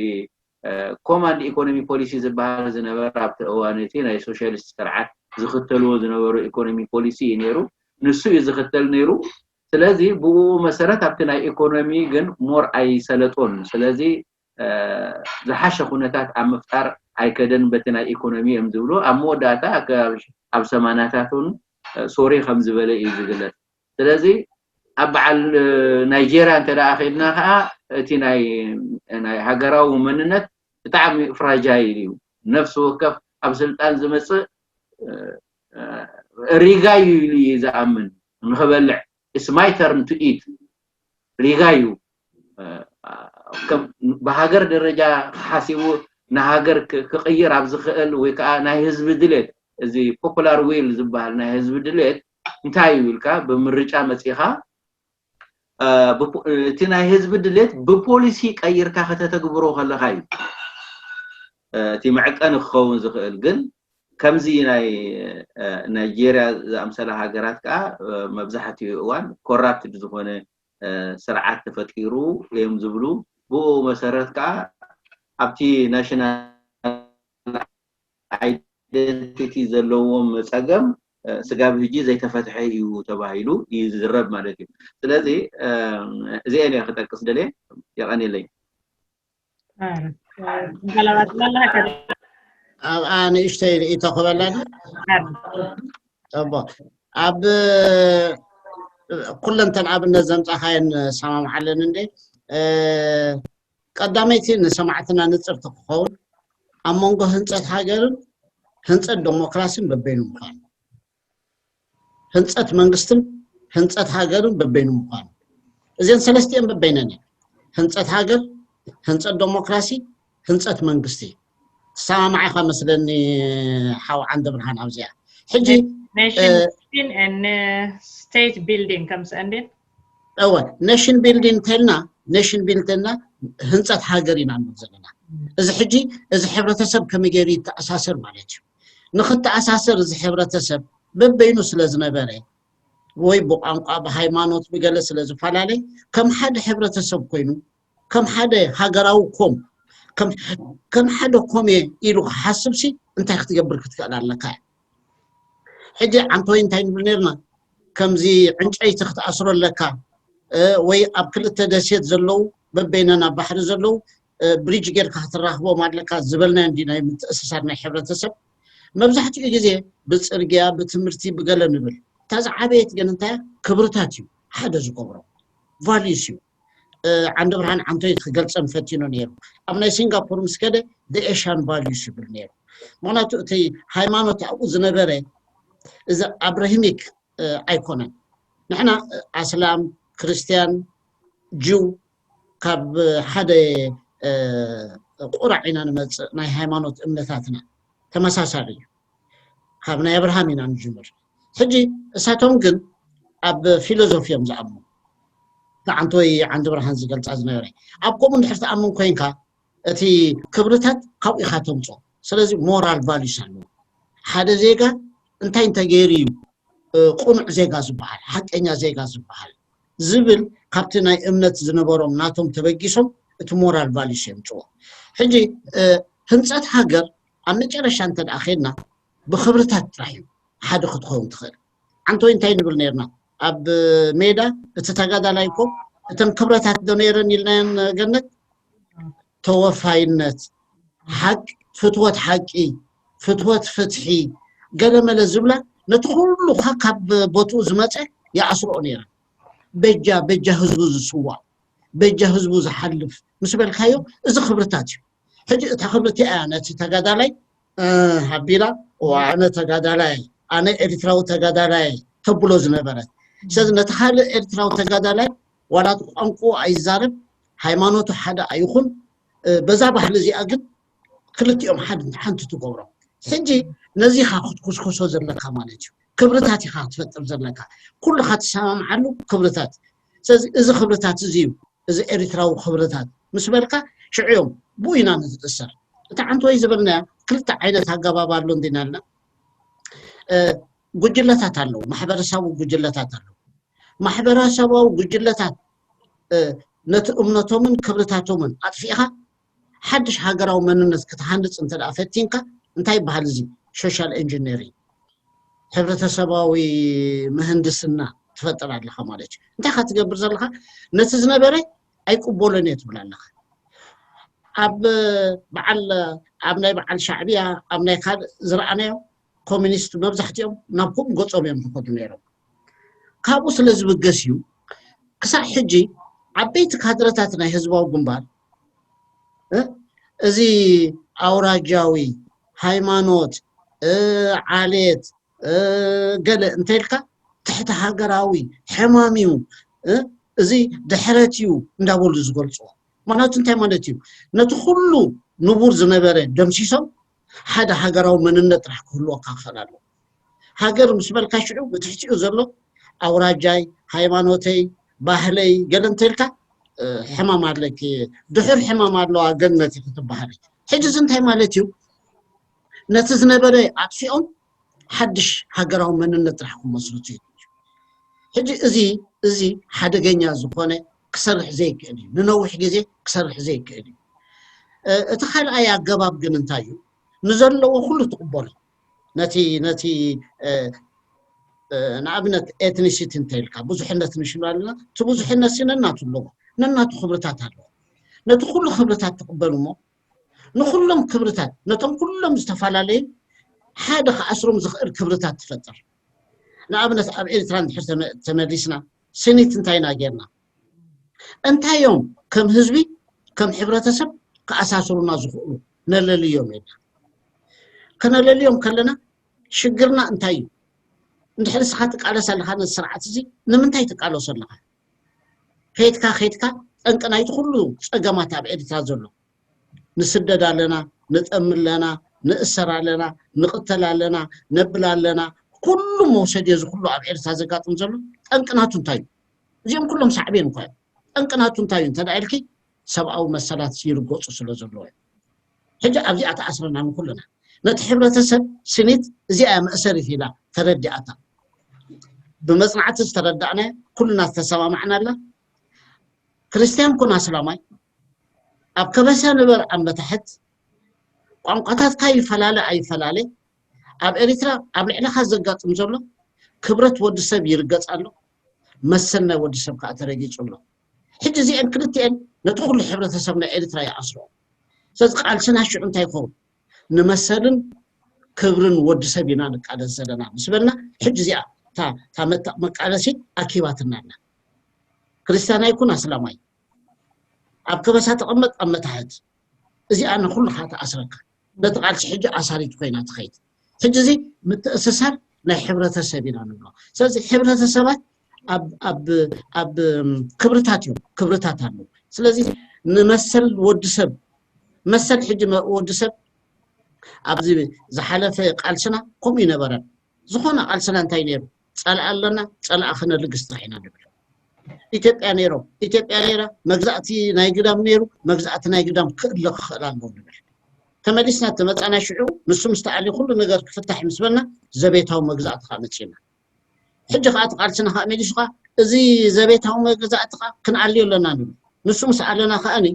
እ፣ ኮማንድ ኢኮኖሚ ፖሊሲ ዝበሃል ዝነበረ ኣብቲ እዋን እቲ ናይ ሶሻሊስት ስርዓት ዝኽተልዎ ዝነበሩ ኢኮኖሚ ፖሊሲ እዩ ነይሩ። ንሱ እዩ ዝኽተል ነይሩ። ስለዚ ብኡ መሰረት ኣብቲ ናይ ኢኮኖሚ ግን ሞር ኣይሰለጦን። ስለዚ፣ እ፣ ዝሓሸ ኩነታት ኣብ ምፍጣር ኣይከደን በቲ ናይ ኢኮኖሚ እዮም ዝብሉ። ኣብ መወዳእታ ኣብ፣ ኣብ ሰማናታት እውን፣ እ፣ ሶሪ ከም ዝበለ እዩ ዝግለጽ። ስለዚ ኣብ በዓል፣ እ፣ ናይጄርያ እንተ ደኣ ከይድና ከኣ እቲ ናይ፣ ናይ ሃገራዊ መንነት ብጣዕሚ ፍራጃይል እዩ። ነፍሲ ወከፍ ኣብ ስልጣን ዝመጽእ፣ እ፣ እ፣ ሪጋ እዩ ኢሉ እዩ ዝኣምን። ንኽበልዕ፣ it's my turn to eat፣ ሪጋ እዩ። እ፣ ከም ብሃገር ደረጃ ሓሲቡ ንሃገር ክ-፣ ክቕይር ኣብ ዝኽእል ወይ ከዓ ናይ ህዝቢ ድሌት፣ እዚ ፖፑላር ዊል ዝበሃል ናይ ህዝቢ ድሌት እንታይ እዩ ኢልካ ብምርጫ መጺኻ፣ እ፣ ብፖ-፣ እቲ ናይ ህዝቢ ድሌት ብፖሊሲ ቀይርካ ከተተግብሮ ከለኻ እዩ፣ እ፣ እቲ መዕቀኒ ክኸውን ዝኽእል። ግን ከምዚ ናይ፣ እ፣ ናይጄርያ ዝኣምሰላ ሃገራት ከዓ፣ እ፣ መብዛሕትኡ እዋን ኮራፕትድ ዝኾነ፣ ስርዓት ተፈጢሩ እዮም ዝብሉ። ብኡ መሰረት ከዓ ኣብቲ ናሽናል ኣይደንቲቲ ዘለዎም ፀገም ስጋብ ሕጂ ዘይተፈትሐ እዩ ተባሂሉ እዩ ዝዝረብ ማለት እዩ። ስለዚ እዚአን እየ ክጠቅስ ደልየ። የቐንየለይ። ኣብኣ ንእሽተይ ርእይቶ ክበላ። ኣብ ኩለንተን ኣብነት ዘምፃኻየን ሰማምዓለን እንዴ? ቀዳመይቲ ንሰማዕትና ንፅርቲ ክኸውን ኣብ መንጎ ህንፀት ሃገርን ህንፀት ዴሞክራሲን በበይኑ ምዃኑ፣ ህንፀት መንግስትን ህንፀት ሃገርን በበይኑ ምዃኑ፣ እዚን ሰለስቲኦም በበይነን እየን። ህንፀት ሃገር፣ ህንፀት ዴሞክራሲ፣ ህንፀት መንግስቲ። ሰማማዕኻ መስለኒ ሓው ዓንደ ብርሃን ኣብዚኣ። ሕጂ state building ከምስ እንዴት እወ፣ nation building እንተልና፣ nation building እንተልና ህንፀት ሃገር ኢና ንብል ዘለና። እዚ ሕጂ እዚ ሕብረተሰብ ከመይ ገይሩ ይተኣሳሰር ማለት እዩ። ንክተኣሳሰር እዚ ሕብረተሰብ በበይኑ ስለ ዝነበረ ወይ ብቋንቋ ብሃይማኖት ብገለ ስለ ዝፈላለ ከም ሓደ ሕብረተሰብ ኮይኑ ከም ሓደ ሃገራዊ ኮም ከም ሓደ ኮም ኢሉ ክሓስብ ሲ እንታይ ክትገብር ክትክእል ኣለካ? ሕጂ ዓንቶይ እንታይ ንብል ነርና? ከምዚ ዕንጨይቲ ክትኣስሮ ኣለካ ወይ ኣብ ክልተ ደሴት ዘለዉ በበይነን ኣብ ባሕሪ ዘለዉ ብሪጅ ጌርካ ክትራኽቦም ኣለካ ዝበልናዮ እንዲ ናይ ምትእስሳር ናይ ሕብረተሰብ። መብዛሕትኡ ግዜ ብፅርግያ ብትምህርቲ ብገለ ንብል። እታ ዝዓበየት ግን እንታይ ክብርታት እዩ ሓደ ዝገብሮ፣ ቫሊዩስ እዩ። ዓንዲ ብርሃን ዓንቶይ ክገልፀን ፈቲኑ ነይሩ። ኣብ ናይ ሲንጋፖር ምስ ከደ ኤሽያን ቫሊዩስ ይብል ነይሩ። ምክንያቱ እቲ ሃይማኖት ኣብኡ ዝነበረ እዚ ኣብራሂሚክ ኣይኮነን። ንሕና ኣስላም፣ ክርስትያን፣ ጅው ካብ ሓደ ቁራዕ ኢና ንመፅእ። ናይ ሃይማኖት እምነታትና ተመሳሳሊ እዩ። ካብ ናይ ኣብርሃም ኢና ንጅምር። ሕጂ እሳቶም ግን ኣብ ፊሎዞፊ እዮም ዝኣምኑ። ንዓንቶይ ዓንዲ ብርሃን ዝገልፃ ዝነበረ ኣብ ከምኡ እንድሕር ትኣምን ኮይንካ እቲ ክብርታት ካብኡ ኢኻ ተምፆ። ስለዚ ሞራል ቫሊዩስ ኣለዎ። ሓደ ዜጋ እንታይ እንተገይሩ እዩ ቅኑዕ ዜጋ ዝበሃል፣ ሓቀኛ ዜጋ ዝበሃል ዝብል ካብቲ ናይ እምነት ዝነበሮም ናቶም ተበጊሶም እቲ ሞራል ቫሊዩስ የምፅዎ። ሕጂ ህንፀት ሃገር ኣብ መጨረሻ እንተ ደኣ ኸድና ብኽብርታት ጥራሕ እዩ ሓደ ክትኸውን ትኽእል። ዓንቶይ እንታይ ንብል ነርና ኣብ ሜዳ? እቲ ተጋዳላይ እኮ እተን ክብረታት ዶ ነይረን ኢልናየን ገነት? ተወፋይነት፣ ሓቂ፣ ፍትወት ሓቂ፣ ፍትወት ፍትሒ፣ ገለመለ ዝብላ ነቲ ኩሉ ካብ ቦትኡ ዝመፀ ይኣስርኦ ነይረን። በጃ በጃ ህዝቡ ዝስዋእ፣ በጃ ህዝቡ ዝሓልፍ ምስ በልካዮ እዚ ክብርታት እዩ። ሕጂ እታ ክብርቲ እያ ነቲ ተጋዳላይ ሃቢላ፣ ኣነ ተጋዳላይ፣ ኣነ ኤርትራዊ ተጋዳላይ ተብሎ ዝነበረት። ስለዚ ነቲ ካልእ ኤርትራዊ ተጋዳላይ ዋላ እቲ ቋንቋ ኣይዛረብ፣ ሃይማኖቱ ሓደ ኣይኹን፣ በዛ ባህሊ እዚኣ ግን ክልቲኦም ሓንቲ ትገብሮም። ሕጂ ነዚ ኢኻ ክትኩስኩሶ ዘለካ ማለት እዩ። ክብርታት ኢኻ ክትፈጥር ዘለካ፣ ኩልኻ ትሰማምዓሉ ክብርታት። ስለዚ እዚ ክብርታት እዚ እዩ፣ እዚ ኤርትራዊ ክብርታት ምስ በልካ ሽዑ እዮም ብኡ ኢና ንትእሰር። እቲ ዓንተወይ ዝበልናያ ክልተ ዓይነት ኣገባብ ኣሎ እንዲና ኣለና። ጉጅለታት ኣለዉ፣ ማሕበረሰባዊ ጉጅለታት ኣለዉ። ማሕበረሰባዊ ጉጅለታት ነቲ እምነቶምን ክብርታቶምን ኣጥፊእኻ ሓድሽ ሃገራዊ መንነት ክትሃንፅ እንተ ደኣ ፈቲንካ እንታይ ይበሃል? እዚ ሶሻል ኢንጂነሪንግ፣ ሕብረተሰባዊ ምህንድስና ትፈጥር ኣለኻ ማለት እዩ። እንታይ ኢኻ ትገብር ዘለኻ? ነቲ ዝነበረ ኣይቅበሎን እየ ትብል ኣለኻ። ኣብ በዓል ኣብ ናይ በዓል ሻዕብያ ኣብ ናይ ካልእ ዝረኣናዮ ኮሚኒስት መብዛሕትኦም ናብ ከምኡ ገፆም እዮም ዝኸዱ ነይሮም። ካብኡ ስለ ዝብገስ እዩ ክሳዕ ሕጂ ዓበይቲ ካድረታት ናይ ህዝባዊ ግንባር እዚ ኣውራጃዊ ሃይማኖት ዓሌት ገለ እንተኢልካ ትሕቲ ሃገራዊ ሕማም እዩ፣ እዚ ድሕረት እዩ እንዳበሉ ዝገልፅዎ። ምክንያቱ እንታይ ማለት እዩ? ነቲ ኩሉ ንቡር ዝነበረ ደምሲሶም ሓደ ሃገራዊ መንነት ጥራሕ ክህልወካ ክኽእል ኣለዎ። ሃገር ምስ በልካ ሽዑ ብትሕቲኡ ዘሎ ኣውራጃይ፣ ሃይማኖተይ፣ ባህለይ ገለ እንተኢልካ ሕማም ኣለኪ፣ ድሑር ሕማም ኣለዋ ገነት ክትበሃል። ሕጂ እዚ እንታይ ማለት እዩ? ነቲ ዝነበረ ኣጥፊኦም ሓድሽ ሃገራዊ መንነት ጥራሕ ክመስርቱ እዩ። ሕጂ እዚ እዚ ሓደገኛ ዝኾነ ክሰርሕ ዘይክእል እዩ። ንነዊሕ ግዜ ክሰርሕ ዘይክእል እዩ። እቲ ካልኣይ ኣገባብ ግን እንታይ እዩ? ንዘለዎ ኩሉ ትቕበሎ። ነቲ ነቲ ንኣብነት ኤትኒሲቲ እንተኢልካ ብዙሕነት ንሽሉ ኣለና። እቲ ብዙሕነት ሲ ነናቱ ኣለዎ፣ ነናቱ ክብርታት ኣለዎ። ነቲ ኩሉ ክብርታት ትቕበል እሞ ንኩሎም ክብርታት ነቶም ኩሎም ዝተፈላለዩ ሓደ ክኣስሮም ዝኽእል ክብርታት ትፈጥር። ንኣብነት ኣብ ኤርትራ እንድሕር ተመሊስና ስኒት እንታይ ኢና ጌርና? እንታይ እዮም ከም ህዝቢ ከም ሕብረተሰብ ክኣሳስሩና ዝኽእሉ? ነለልዮም ኢልና ከነለልዮም ከለና ሽግርና እንታይ እዩ? እንድሕር ንስኻ ትቃለስ ኣለኻ ነዚ ስርዓት እዚ ንምንታይ ትቃለሶ ኣለኻ? ከይድካ ከይድካ ጠንቂ ናይቲ ኩሉ ፀገማት ኣብ ኤርትራ ዘሎ ንስደድ ኣለና፣ ንጠሚ ኣለና፣ ንእሰር ኣለና፣ ንቕተል ኣለና፣ ነብል ኣለና። ኩሉ መውሰድ እዚ ኩሉ ኣብ ኤርትራ ዘጋጥም ዘሎ ጠንቅናቱ እንታይ እዩ? እዚኦም ኩሎም ሳዕቤን እኳ እዮም። ጠንቅናቱ እንታይ እዩ እንተ ኢልኪ ሰብኣዊ መሰላት ይርገፁ ስለ ዘለዎ እዩ። ሕጂ ኣብዚኣ ተኣስረና ንኩልና ነቲ ሕብረተሰብ ስኒት እዚኣ እያ መእሰሪት ኢላ ተረዲኣታ። ብመፅናዕቲ ዝተረዳእና ኩልና ዝተሰማማዕናላ ክርስቲያን ኩን ኣስላማይ ኣብ ከበሳ ንበር ኣብ መታሕት ቋንቋታትካ ይፈላለ ኣይፈላለ ኣብ ኤሪትራ ኣብ ልዕለኻ ዘጋጥም ዘሎ ክብረት ወዲ ሰብ ይርገጽ ኣሎ፣ መሰል ናይ ወዲ ሰብ ከዓ ተረጊጹ ኣሎ። ሕጂ እዚአን ክልቲአን ነቲ ኩሉ ሕብረተሰብ ናይ ኤሪትራ ይኣስሮ። ስለዚ ቃልስና ሽዑ እንታይ ይኸውን? ንመሰልን ክብርን ወዲ ሰብ ኢና ንቃለስ ዘለና ምስ በልና ሕጂ እዚኣ እታ መቃለሲት ኣኪባትና ኣላ። ክርስትያናይ ይኩን ኣስላማይ ኣብ ከበሳ ተቐመጥ ኣብ መታሕት እዚኣ ንኩልኻ ትኣስረካ። ነቲ ቃልሲ ሕጂ ኣሳሪት ኮይና ትኸይድ። ሕጂ እዚ ምትእስሳር ናይ ሕብረተሰብ ኢና ንብሎ። ስለዚ ሕብረተሰባት ኣብ ክብርታት እዮም፣ ክብርታት ኣለዉ። ስለዚ ንመሰል ወዲ ሰብ መሰል ሕጂ ወዲ ሰብ ኣብዚ ዝሓለፈ ቃልስና ከምኡ ይነበረን። ዝኾነ ቃልስና እንታይ ነይሩ? ጸላእ ኣለና፣ ጸላእ ክነልግስ ጥራሕ ኢና ንብል። ኢትዮጵያ ነይሮም፣ ኢትዮጵያ ነይራ፣ መግዛእቲ ናይ ግዳም ነይሩ፣ መግዛእቲ ናይ ግዳም ክእለ ክኽእል ኣለዎ ንብል። ተመሊስና ተመጻና ሽዑ ንሱ ምስ ተኣልዩ ኩሉ ነገር ክፍታሕ ምስ በልና ዘቤታዊ መግዛእቲ ከዓ መጺና። ሕጂ ከዓ እቲ ቃልስና ከዓ መሊሱ ከዓ እዚ ዘቤታዊ መግዛእቲ ከዓ ክንኣልዮ ኣለና ንብል። ንሱ ምስ ኣለና ከዓኒ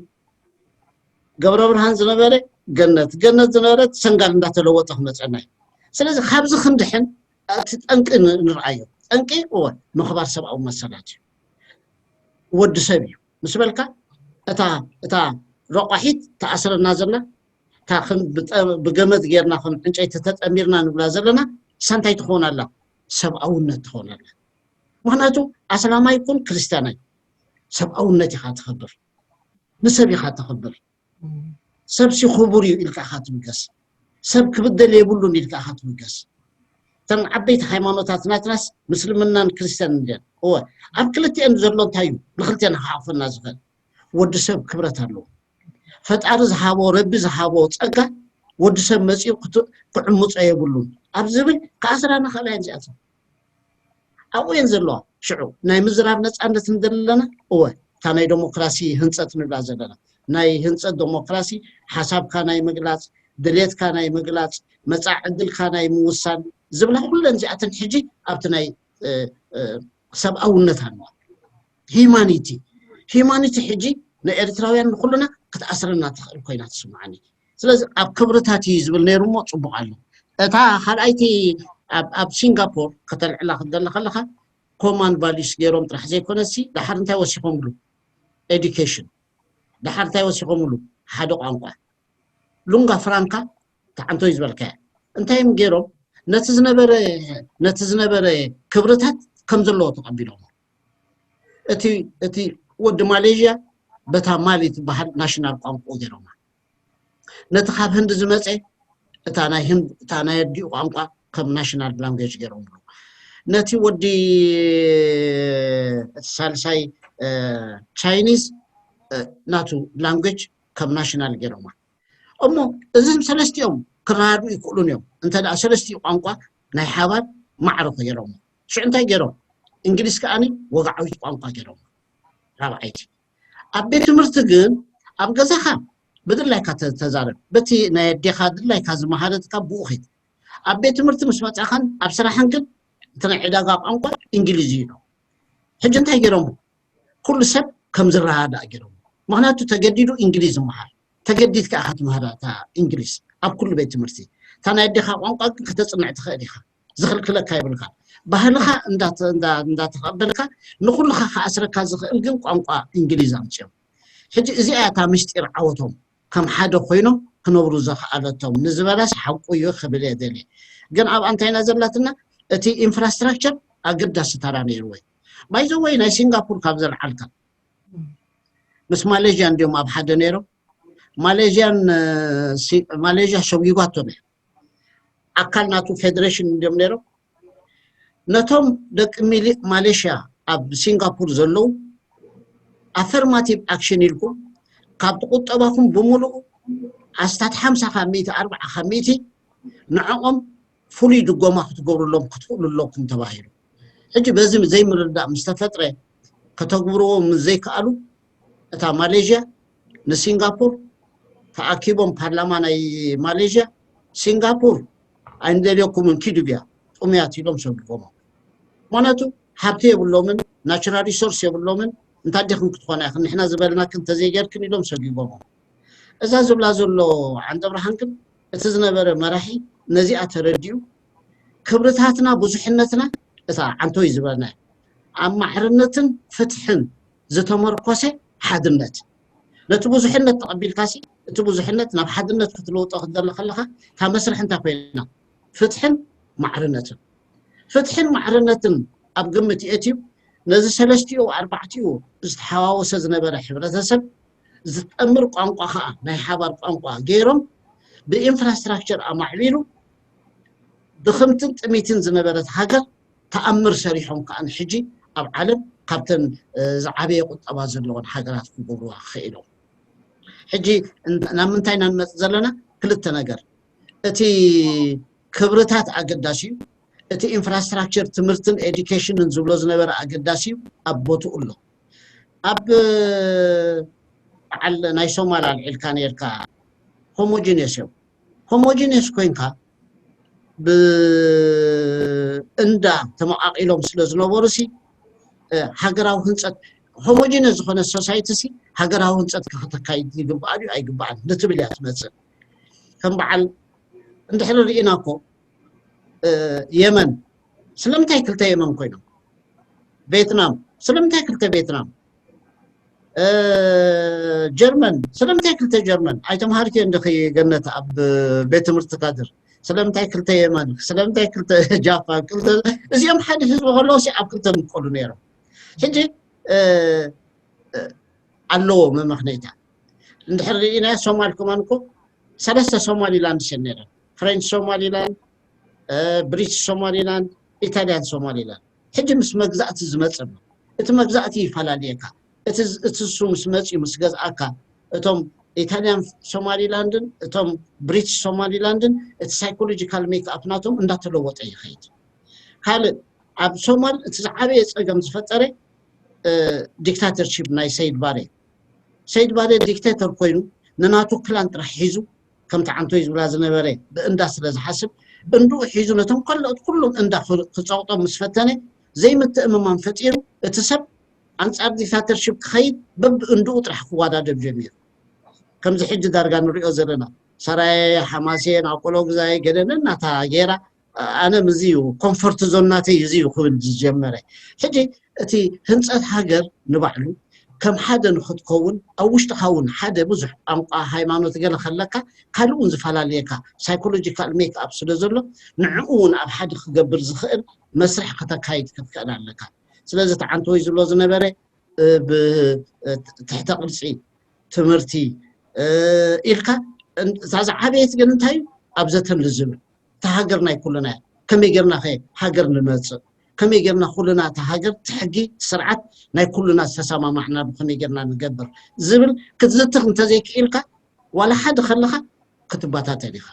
ገብረ ብርሃን ዝነበረ ገነት፣ ገነት ዝነበረት ሰንጋል እንዳተለወጠ ክመፀና እዩ። ስለዚ ካብዚ ክንድሕን እቲ ጠንቂ ንርኣዮ። ጠንቂ እወ ምኽባር ሰብኣዊ መሰላት እዩ። ወዲ ሰብ እዩ ምስ በልካ እታ እታ ረቋሒት ተኣስረና ዘላ እታ ከም ብገመድ ጌርና ከም ዕንጨይቲ ተጠሚርና ንብላ ዘለና እሳ እንታይ ትኸውን ኣላ? ሰብኣውነት ትኸውን ኣላ። ምክንያቱ ኣስላማይ ይኩን ክርስትያናይ ሰብኣውነት ኢኻ ትኸብር፣ ንሰብ ኢኻ ትኸብር። ሰብ ሲ ክቡር እዩ ኢልካ ኢኻ ትውገስ። ሰብ ክብደል የብሉን ኢልካ ኢኻ ትውገስ። እተን ዓበይቲ ሃይማኖታት ናትናስ ምስልምናን ክርስትያን እንድን እወ ኣብ ክልቲአን ዘሎ እንታይ እዩ ንክልቲአን ክሓቑፈና ዝኽእል? ወዲ ሰብ ክብረት ኣለዎ። ፈጣሪ ዝሃቦ ረቢ ዝሃቦ ፀጋ ወዲ ሰብ መፂኡ ክዕምፆ የብሉን ኣብ ዝብል ክኣስራና ክእላ እየን እዚኣተን። ኣብኡ እየን ዘለዋ። ሽዑ ናይ ምዝራብ ነፃነት ንደሊ ኣለና እወ እታ ናይ ዴሞክራሲ ህንፀት ንብላ ዘለና ናይ ህንፀት ዴሞክራሲ ሓሳብካ ናይ ምግላፅ ድሌትካ ናይ ምግላፅ መፃዕ ዕድልካ ናይ ምውሳን ዝብላ ኩለን እዚኣተን ሕጂ ኣብቲ ናይ ሰብኣውነት ኣለዋ። ሂማኒቲ ሂማኒቲ ሕጂ ንኤርትራውያን ንኩልና ክትኣስረና ትኽእል ኮይና ትስምዓኒ። ስለዚ ኣብ ክብርታት እዩ ዝብል ነይሩ እሞ ፅቡቅ ኣሎ። እታ ካልኣይቲ ኣብ ሲንጋፖር ከተልዕላ ክትደሊ ከለካ ኮማን ቫሊስ ገይሮም ጥራሕ ዘይኮነሲ ድሓር እንታይ ወሲኾምሉ? ኤዱኬሽን። ድሓር እንታይ ወሲኾምሉ? ሓደ ቋንቋ ሉንጋ ፍራንካ ተዓንቶይ ዝበልካያ እንታይ እዮም ገይሮም? ነቲ ዝነበረ ነቲ ዝነበረ ክብርታት ከም ዘለዎ ተቐቢሎም እቲ እቲ ወዲ ማሌዥያ በታ ማሊ ትበሃል ናሽናል ቋንቋ ገይሮማ። ነቲ ካብ ህንዲ ዝመፀ እታ ናይ ህንድ እታ ናይ ኣዲኡ ቋንቋ ከም ናሽናል ላንጉጅ ገይሮምሉ። ነቲ ወዲ ሳልሳይ ቻይኒዝ ናቱ ላንጉጅ ከም ናሽናል ገይሮማ። እሞ እዚም ሰለስቲኦም ክረዳዱ ይክእሉን እዮም እንተ ደኣ ሰለስቲኡ ቋንቋ ናይ ሓባር ማዕረ ኮይሮሞ። ሽዑ እንታይ ገይሮም? እንግሊዝ ከኣኒ ወግዓዊት ቋንቋ ገይሮም። ራብዓይቲ ኣብ ቤት ትምህርቲ ግን ኣብ ገዛኻ ብድላይካ ተዛረብ። በቲ ናይ ኣዴኻ ድላይካ ዝመሃረትካ ብኡ ኺድ። ኣብ ቤት ትምህርቲ ምስ መጻኻን ኣብ ስራሕን ግን እቲ ናይ ዕዳጋ ቋንቋ እንግሊዝ እዩ። ሕጂ እንታይ ገይሮም? ኩሉ ሰብ ከም ዝረዳዳእ ገይሮም። ምክንያቱ ተገዲዱ እንግሊዝ ይመሃር፣ ተገዲድካ ኢኻ ትምህራ እታ እንግሊዝ ኣብ ኩሉ ቤት ትምህርቲ። እታ ናይ ኣዴኻ ቋንቋ ግን ከተፅንዕ ትኽእል ኢኻ፣ ዝኽልክለካ የብልካ። ባህልኻ እንዳተ- እንዳ- እንዳተቐበልካ ንኩልኻ ክኣስረካ ዝኽእል ግን ቋንቋ እንግሊዝ ኣምፅኦም። ሕጂ እዚኣ እያ እታ ምስጢር ዓወቶም፣ ከም ሓደ ኮይኖም ክነብሩ ዘኽኣለቶም ንዝበላስ ሓቁ እዩ ክብል እየ ደልየ። ግን ኣብኣ እንታይ ኢና ዘላትና? እቲ ኢንፍራስትራክቸር ኣገዳሲ ተራ ነይርዎ እዩ። ባይዘወይ ናይ ሲንጋፖር ካብ ዘልዓልካ ምስ ማሌዥያ እንዲዮም ኣብ ሓደ ነይሮም። ማሌዥያን እ፣ ሲ- ማሌዥያ ሸጒጓቶም እያ። ኣካል ናቱ ፌደሬሽን እንዲዮም ነይሮም። ነቶም ደቂ ሚሊ- ማሌሽያ ኣብ ሲንጋፖር ዘለዉ ኣፈርማቲቭ ኣክሽን ኢልኩም ካብቲ ቁጠባኹም ብምሉኡ ኣስታት ሓምሳ ካብ ሚእቲ ኣርባዓ ካብ ሚእቲ ንዕኦም ፍሉይ ድጎማ ክትገብሩሎም ክትኽእሉ ኣለኩም ተባሂሉ። ሕጂ በዚ ዘይምርዳእ ምስ ተፈጥረ ከተግብርዎ ምስ ዘይከኣሉ እታ ማሌዥያ ንሲንጋፖር ተኣኪቦም ፓርላማ ናይ ማሌዥያ ሲንጋፖር ኣይንደልየኩምን ኪዱ ብያ ጥሙያት ኢሎም ሰጊጎሞም። ምክንያቱ ሃብቲ የብሎምን፣ ናቹራል ሪሶርስ የብሎምን። እንታይ ዲኽን ክትኾና ኢኽን ንሕና ዝበልናክን እንተዘይገርክን ኢሎም ሰጊጎሞም። እዛ ዝብላ ዘሎ ዓንደ ብርሃን ግን እቲ ዝነበረ መራሒ ነዚኣ ተረዲኡ ክብርታትና ብዙሕነትና እታ ዓንቶይ ዝበልና ኣብ ማዕርነትን ፍትሕን ዝተመርኮሰ ሓድነት ነቲ ብዙሕነት ተቐቢልካሲ እቲ ብዙሕነት ናብ ሓድነት ክትለውጦ ክትደሊ ከለኻ እታ መስርሕ እንታይ ኮይና ፍትሕን ማዕርነትን ፍትሕን ማዕርነትን ኣብ ግምት የእትዩ ነዚ ሰለስቲኡ ኣርባዕቲኡ ዝተሓዋወሰ ዝነበረ ሕብረተሰብ ዝጠምር ቋንቋ ከዓ ናይ ሓባር ቋንቋ ገይሮም ብኢንፍራስትራክቸር ኣማዕቢሉ ድኽምትን ጥሚትን ዝነበረት ሃገር ተኣምር ሰሪሖም ከዓ ሕጂ ኣብ ዓለም ካብተን ዝዓበየ ቁጠባ ዘለዎን ሃገራት ክገብርዋ ክኽኢሎም ሕጂ ናብ ምንታይ ኢና ንመፅእ ዘለና ክልተ ነገር እቲ ክብርታት ኣገዳሲ እዩ እቲ ኢንፍራስትራክቸር ትምህርትን ኤዱኬሽንን ዝብሎ ዝነበረ ኣገዳሲ እዩ ኣብ ቦትኡ ኣሎ ኣብ በዓል ናይ ሶማል ኣልዒልካ ነርካ ሆሞጂነስ እዮም ሆሞጂነስ ኮይንካ ብእንዳ ተመቃቂሎም ስለ ዝነበሩ ሲ ሃገራዊ ህንፀት ሆሞጂነስ ዝኾነ ሶሳይቲ ሲ ሃገራዊ ህንፀት ከተካይድ ይግባእ ድዩ ኣይግባእን ንትብል እያ ትመፅእ ከም በዓል እንድሕሪ ርኢና እኮ የመን ስለምንታይ ክልተ የመን ኮይኖም ቬትናም ስለምንታይ ክልተ ቬትናም ጀርመን ስለምንታይ ክልተ ጀርመን ኣይተምሃርክዮ እንድኺ ገነት ኣብ ቤት ትምህርቲ ካድር ስለምንታይ ክልተ የመን ስለምንታይ ክልተ ጃፓን ክልተ እዚኦም ሓደ ህዝቢ ከለዉ ሲ ኣብ ክልተ ምቀሉ ነይሮም ሕጂ ኣለዎ መመኽነይታ እንድሕር ርኢናዮ ሶማል ከማን እኮ ሰለስተ ሶማሊላንድ እየን ነይረን ፍሬንች ሶማሊላንድ ብሪቲሽ ሶማሊላንድ ኢታሊያን ሶማሊላንድ ሕጂ ምስ መግዛእቲ ዝመፅእ ኣሎ እቲ መግዛእቲ ይፈላለየካ እቲ እሱ ምስ መፅኡ ምስ ገዝኣካ እቶም ኢታሊያን ሶማሊላንድን እቶም ብሪቲሽ ሶማሊላንድን እቲ ሳይኮሎጂካል ሜክኣፕ ናቶም እንዳተለወጠ ይኸይድ ካልእ ኣብ ሶማል እቲ ዝዓበየ ፀገም ዝፈጠረ ዲክታተርሺፕ ናይ ሰይድ ባሬ ሰይድ ባሬ ዲክቴተር ኮይኑ ንናቱ ክላን ጥራሕ ሒዙ ከምቲ ዓንቶይ ዝብላ ዝነበረ ብእንዳ ስለ ዝሓስብ እንድኡ ሒዙ ነቶም ካልኦት ኩሎም እንዳ ክፀውጦም ምስ ፈተነ ዘይምትእምማን ፈጢሩ እቲ ሰብ ኣንፃር ዲክታተርሺፕ ክኸይድ በብእንድኡ ጥራሕ ክወዳደብ ጀሚሩ ከምዚ ሕጂ ዳርጋ ንሪኦ ዘለና ሰራየ ሓማሴን ኣቆሎ ግዛይ ገደነ እናታ ጌራ ኣነ ምዚ እዩ ኮንፈርት ዞን ናተይ እዚ እዩ ክብል ዝጀመረ ሕጂ እቲ ህንፀት ሃገር ንባዕሉ ከም ሓደ ንክትከውን ኣብ ውሽጥኻ እውን ሓደ ብዙሕ ቋንቋ ሃይማኖት ገለ ከለካ ካልእ እውን ዝፈላለየካ ሳይኮሎጂካል ሜክ ኣፕ ስለ ዘሎ ንዕኡ እውን ኣብ ሓደ ክገብር ዝኽእል መስርሕ ከተካይድ ክትክእል ኣለካ ስለዚ ተዓንተወይ ዝብሎ ዝነበረ ትሕተ ቅርፂ ትምህርቲ ኢልካ እዛ ዝዓበየት ግን እንታይ እዩ ኣብ ዘተን ልዝብል እታ ሃገር ናይ ኩልና እያ ከመይ ጌርና ከ ሃገር ንመፅእ ከመይ ጌርና ኩልና እታ ሃገር ትሕጊ ስርዓት ናይ ኩልና ዝተሰማማዕናሉ ከመይ ጌርና ንገብር ዝብል ክትዝትኽ እንተዘይክኢልካ ዋላ ሓደ ከለኻ ክትበታተን ኢኻ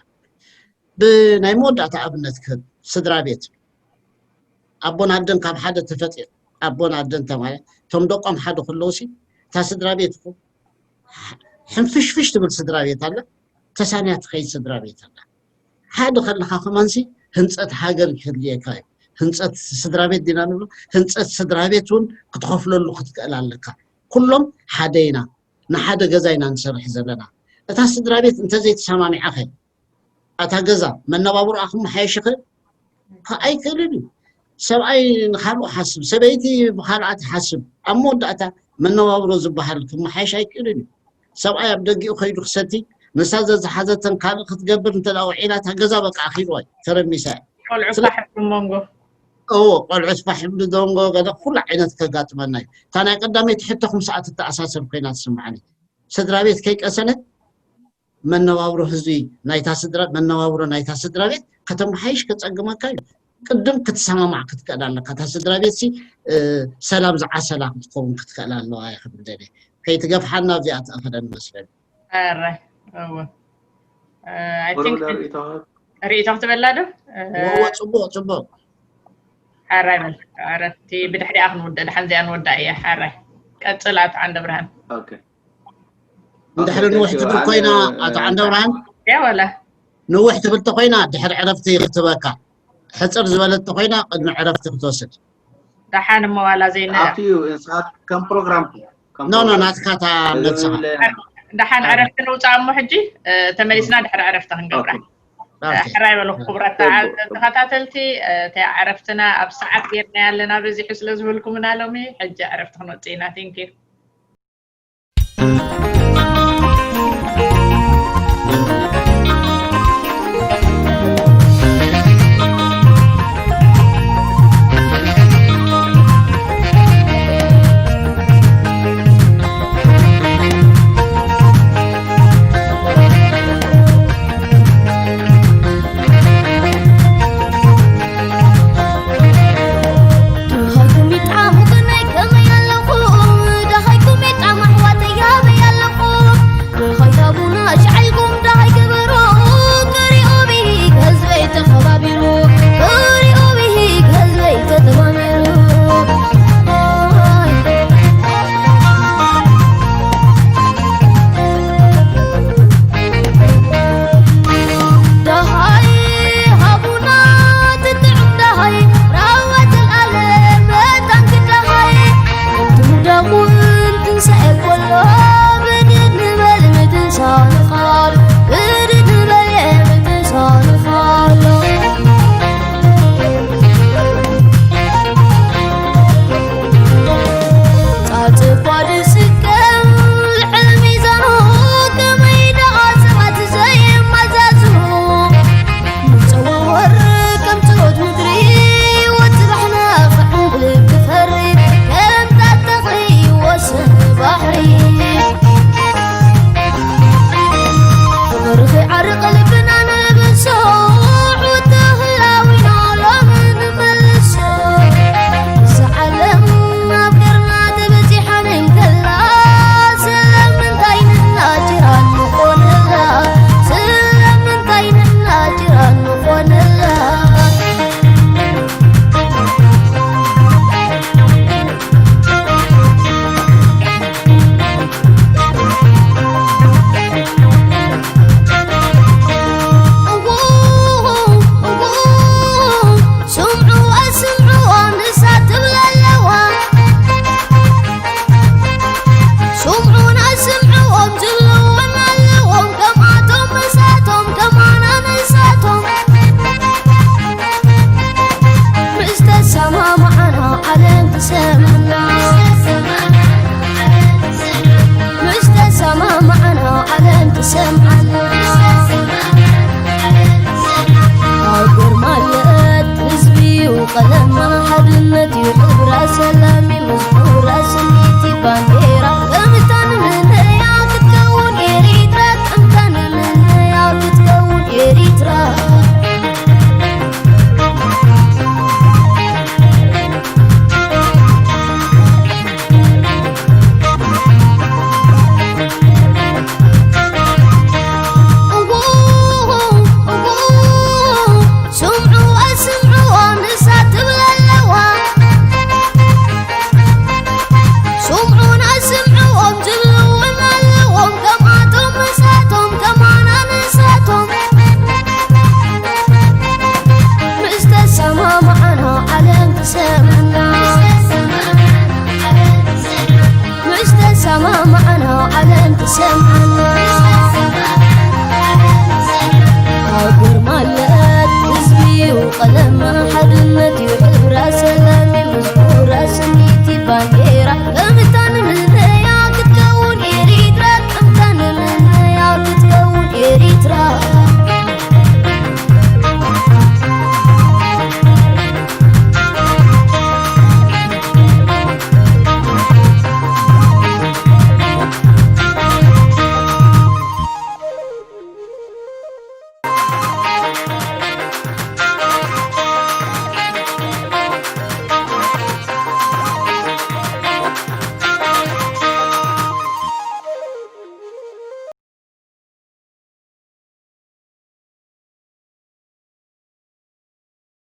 ብናይ መወዳእታ ኣብነት ክህብ ስድራ ቤት ኣቦን ኣደን ካብ ሓደ ተፈጢሩ ኣቦን ኣደን ተማለ እቶም ደቆም ሓደ ከለውሲ እታ ስድራ ቤት እኮ ሕንፍሽፍሽ ትብል ስድራ ቤት ኣላ ተሳንያ ትኸይድ ስድራ ቤት ኣላ ሓደ ከለካ ከማንሲ ህንፀት ሃገር ክህልየካ እዩ ህንፀት ስድራ ቤት ዲና ንብሎ፣ ህንፀት ስድራ ቤት እውን ክትኸፍለሉ ክትክእል ኣለካ። ኩሎም ሓደ ኢና፣ ንሓደ ገዛ ኢና ንሰርሕ ዘለና። እታ ስድራ ቤት እንተዘይተሰማሚዓኸ፣ ኣታ ገዛ መነባብሮኣ ክመሓየሽ ይኽእል? ከ-፣ ኣይክእልን እዩ። ሰብኣይ ንኻልኡ ሓስብ፣ ሰበይቲ ብኻልኣ ትሓስብ። ኣብ መወዳእታ መነባብሮ ዝበሃል ክመሓየሽ ኣይክእልን እዩ። ሰብኣይ ኣብ ደጊኡ ከይዱ ክሰቲ፣ ንሳ ዘዝሓዘተን ካልእ ክትገብር እንተ ደኣ ውዒላ፣ እታ ገዛ በቃ ኣኺልዋ እዩ፣ ተረሚሳ እያ። ቆልዑ ስለ- ፋሕ ይብሉ መንጎ። እዎ፣ ቆልዑት ፋሕ ይብሉ፣ ደንጎ፣ ገለ ኩሉ ዓይነት ከጋጥመና እዩ። እታ ናይ ቀዳመይቲ ሕቶኹም ሰዓት እተኣሳሰር ኮይና ትስምዓኒ። ስድራ ቤት ከይቀሰነት መነባብሮ ህዝቢ ናይታ ስድራ፣ መነባብሮ ናይታ ስድራ ቤት ከተመሓይሽ ከጸግመካ እዩ። ቅድም ክትሰማማዕ ክትክእል ኣለካ። እታ ስድራ ቤት ሲ፣ እ፣ ሰላም ዝዓሰላ ክትከውን ክትክእል ኣለዋ እየ ክብል ደልየ። ከይትገፍሓና ኣብዚኣ ትኣኸለኒ መስለኒ። ኣረ፣ እወ። እ፣ I think ርኢቶ ክትበላ ዶ? እ፣ እወ፣ ጽቡቕ፣ ጽቡቕ። ሓራይ በል። ኣረ፣ እቲ ብድሕሪኣ ክንውድእ፣ ደሓን እዚኣ ንወዳ እያ። ሓራይ። ቀጽል ኣቶ ዓንደ ብርሃን። ኦኬ። እንድሕሪ ኦኬ፣ ንውሕ thank you። ትብል ኮይና፣ ኣነ፣ ኣቶ እ፣ ዓንደ ብርሃን፣ ያ ወላ። ንውሕ ትብል ተኮይና፣ ድሕሪ ዕረፍቲ ክትበካ። ሕጽር ዝበለት ተኮይና፣ ቅድሚ ዕረፍቲ ክትወስድ። ደሓን እሞ ዋላ ዘይነ- Up to you፣ ንስኻ ከም ፕሮግራም፣ ከም ኖ፣ ኖ፣ ፕሮግራም። ናትካ እታ እዚ ነብስኻ። ብለ- ደሓን አ። ዕረፍቲ ንውጻእ እሞ ሕጂ፣ እ፣ ተመሊስና ድሕሪ ዕረፍቲ ክንገብራ። ኦኬ። ኦኬ። ሕራይ በሉ ክቡራት ጽቡቅ፣ ጽቡቅ። ተኸታተልቲ፣ እ፣ እታ ዕረፍትና ኣብ ሰዓት ጌርና ኣለና በዚሑ ስለ ዝበልኩምና ሎሚ፣ ሕጂ ዕረፍቲ ክንወጽእ ኢና። Thank you።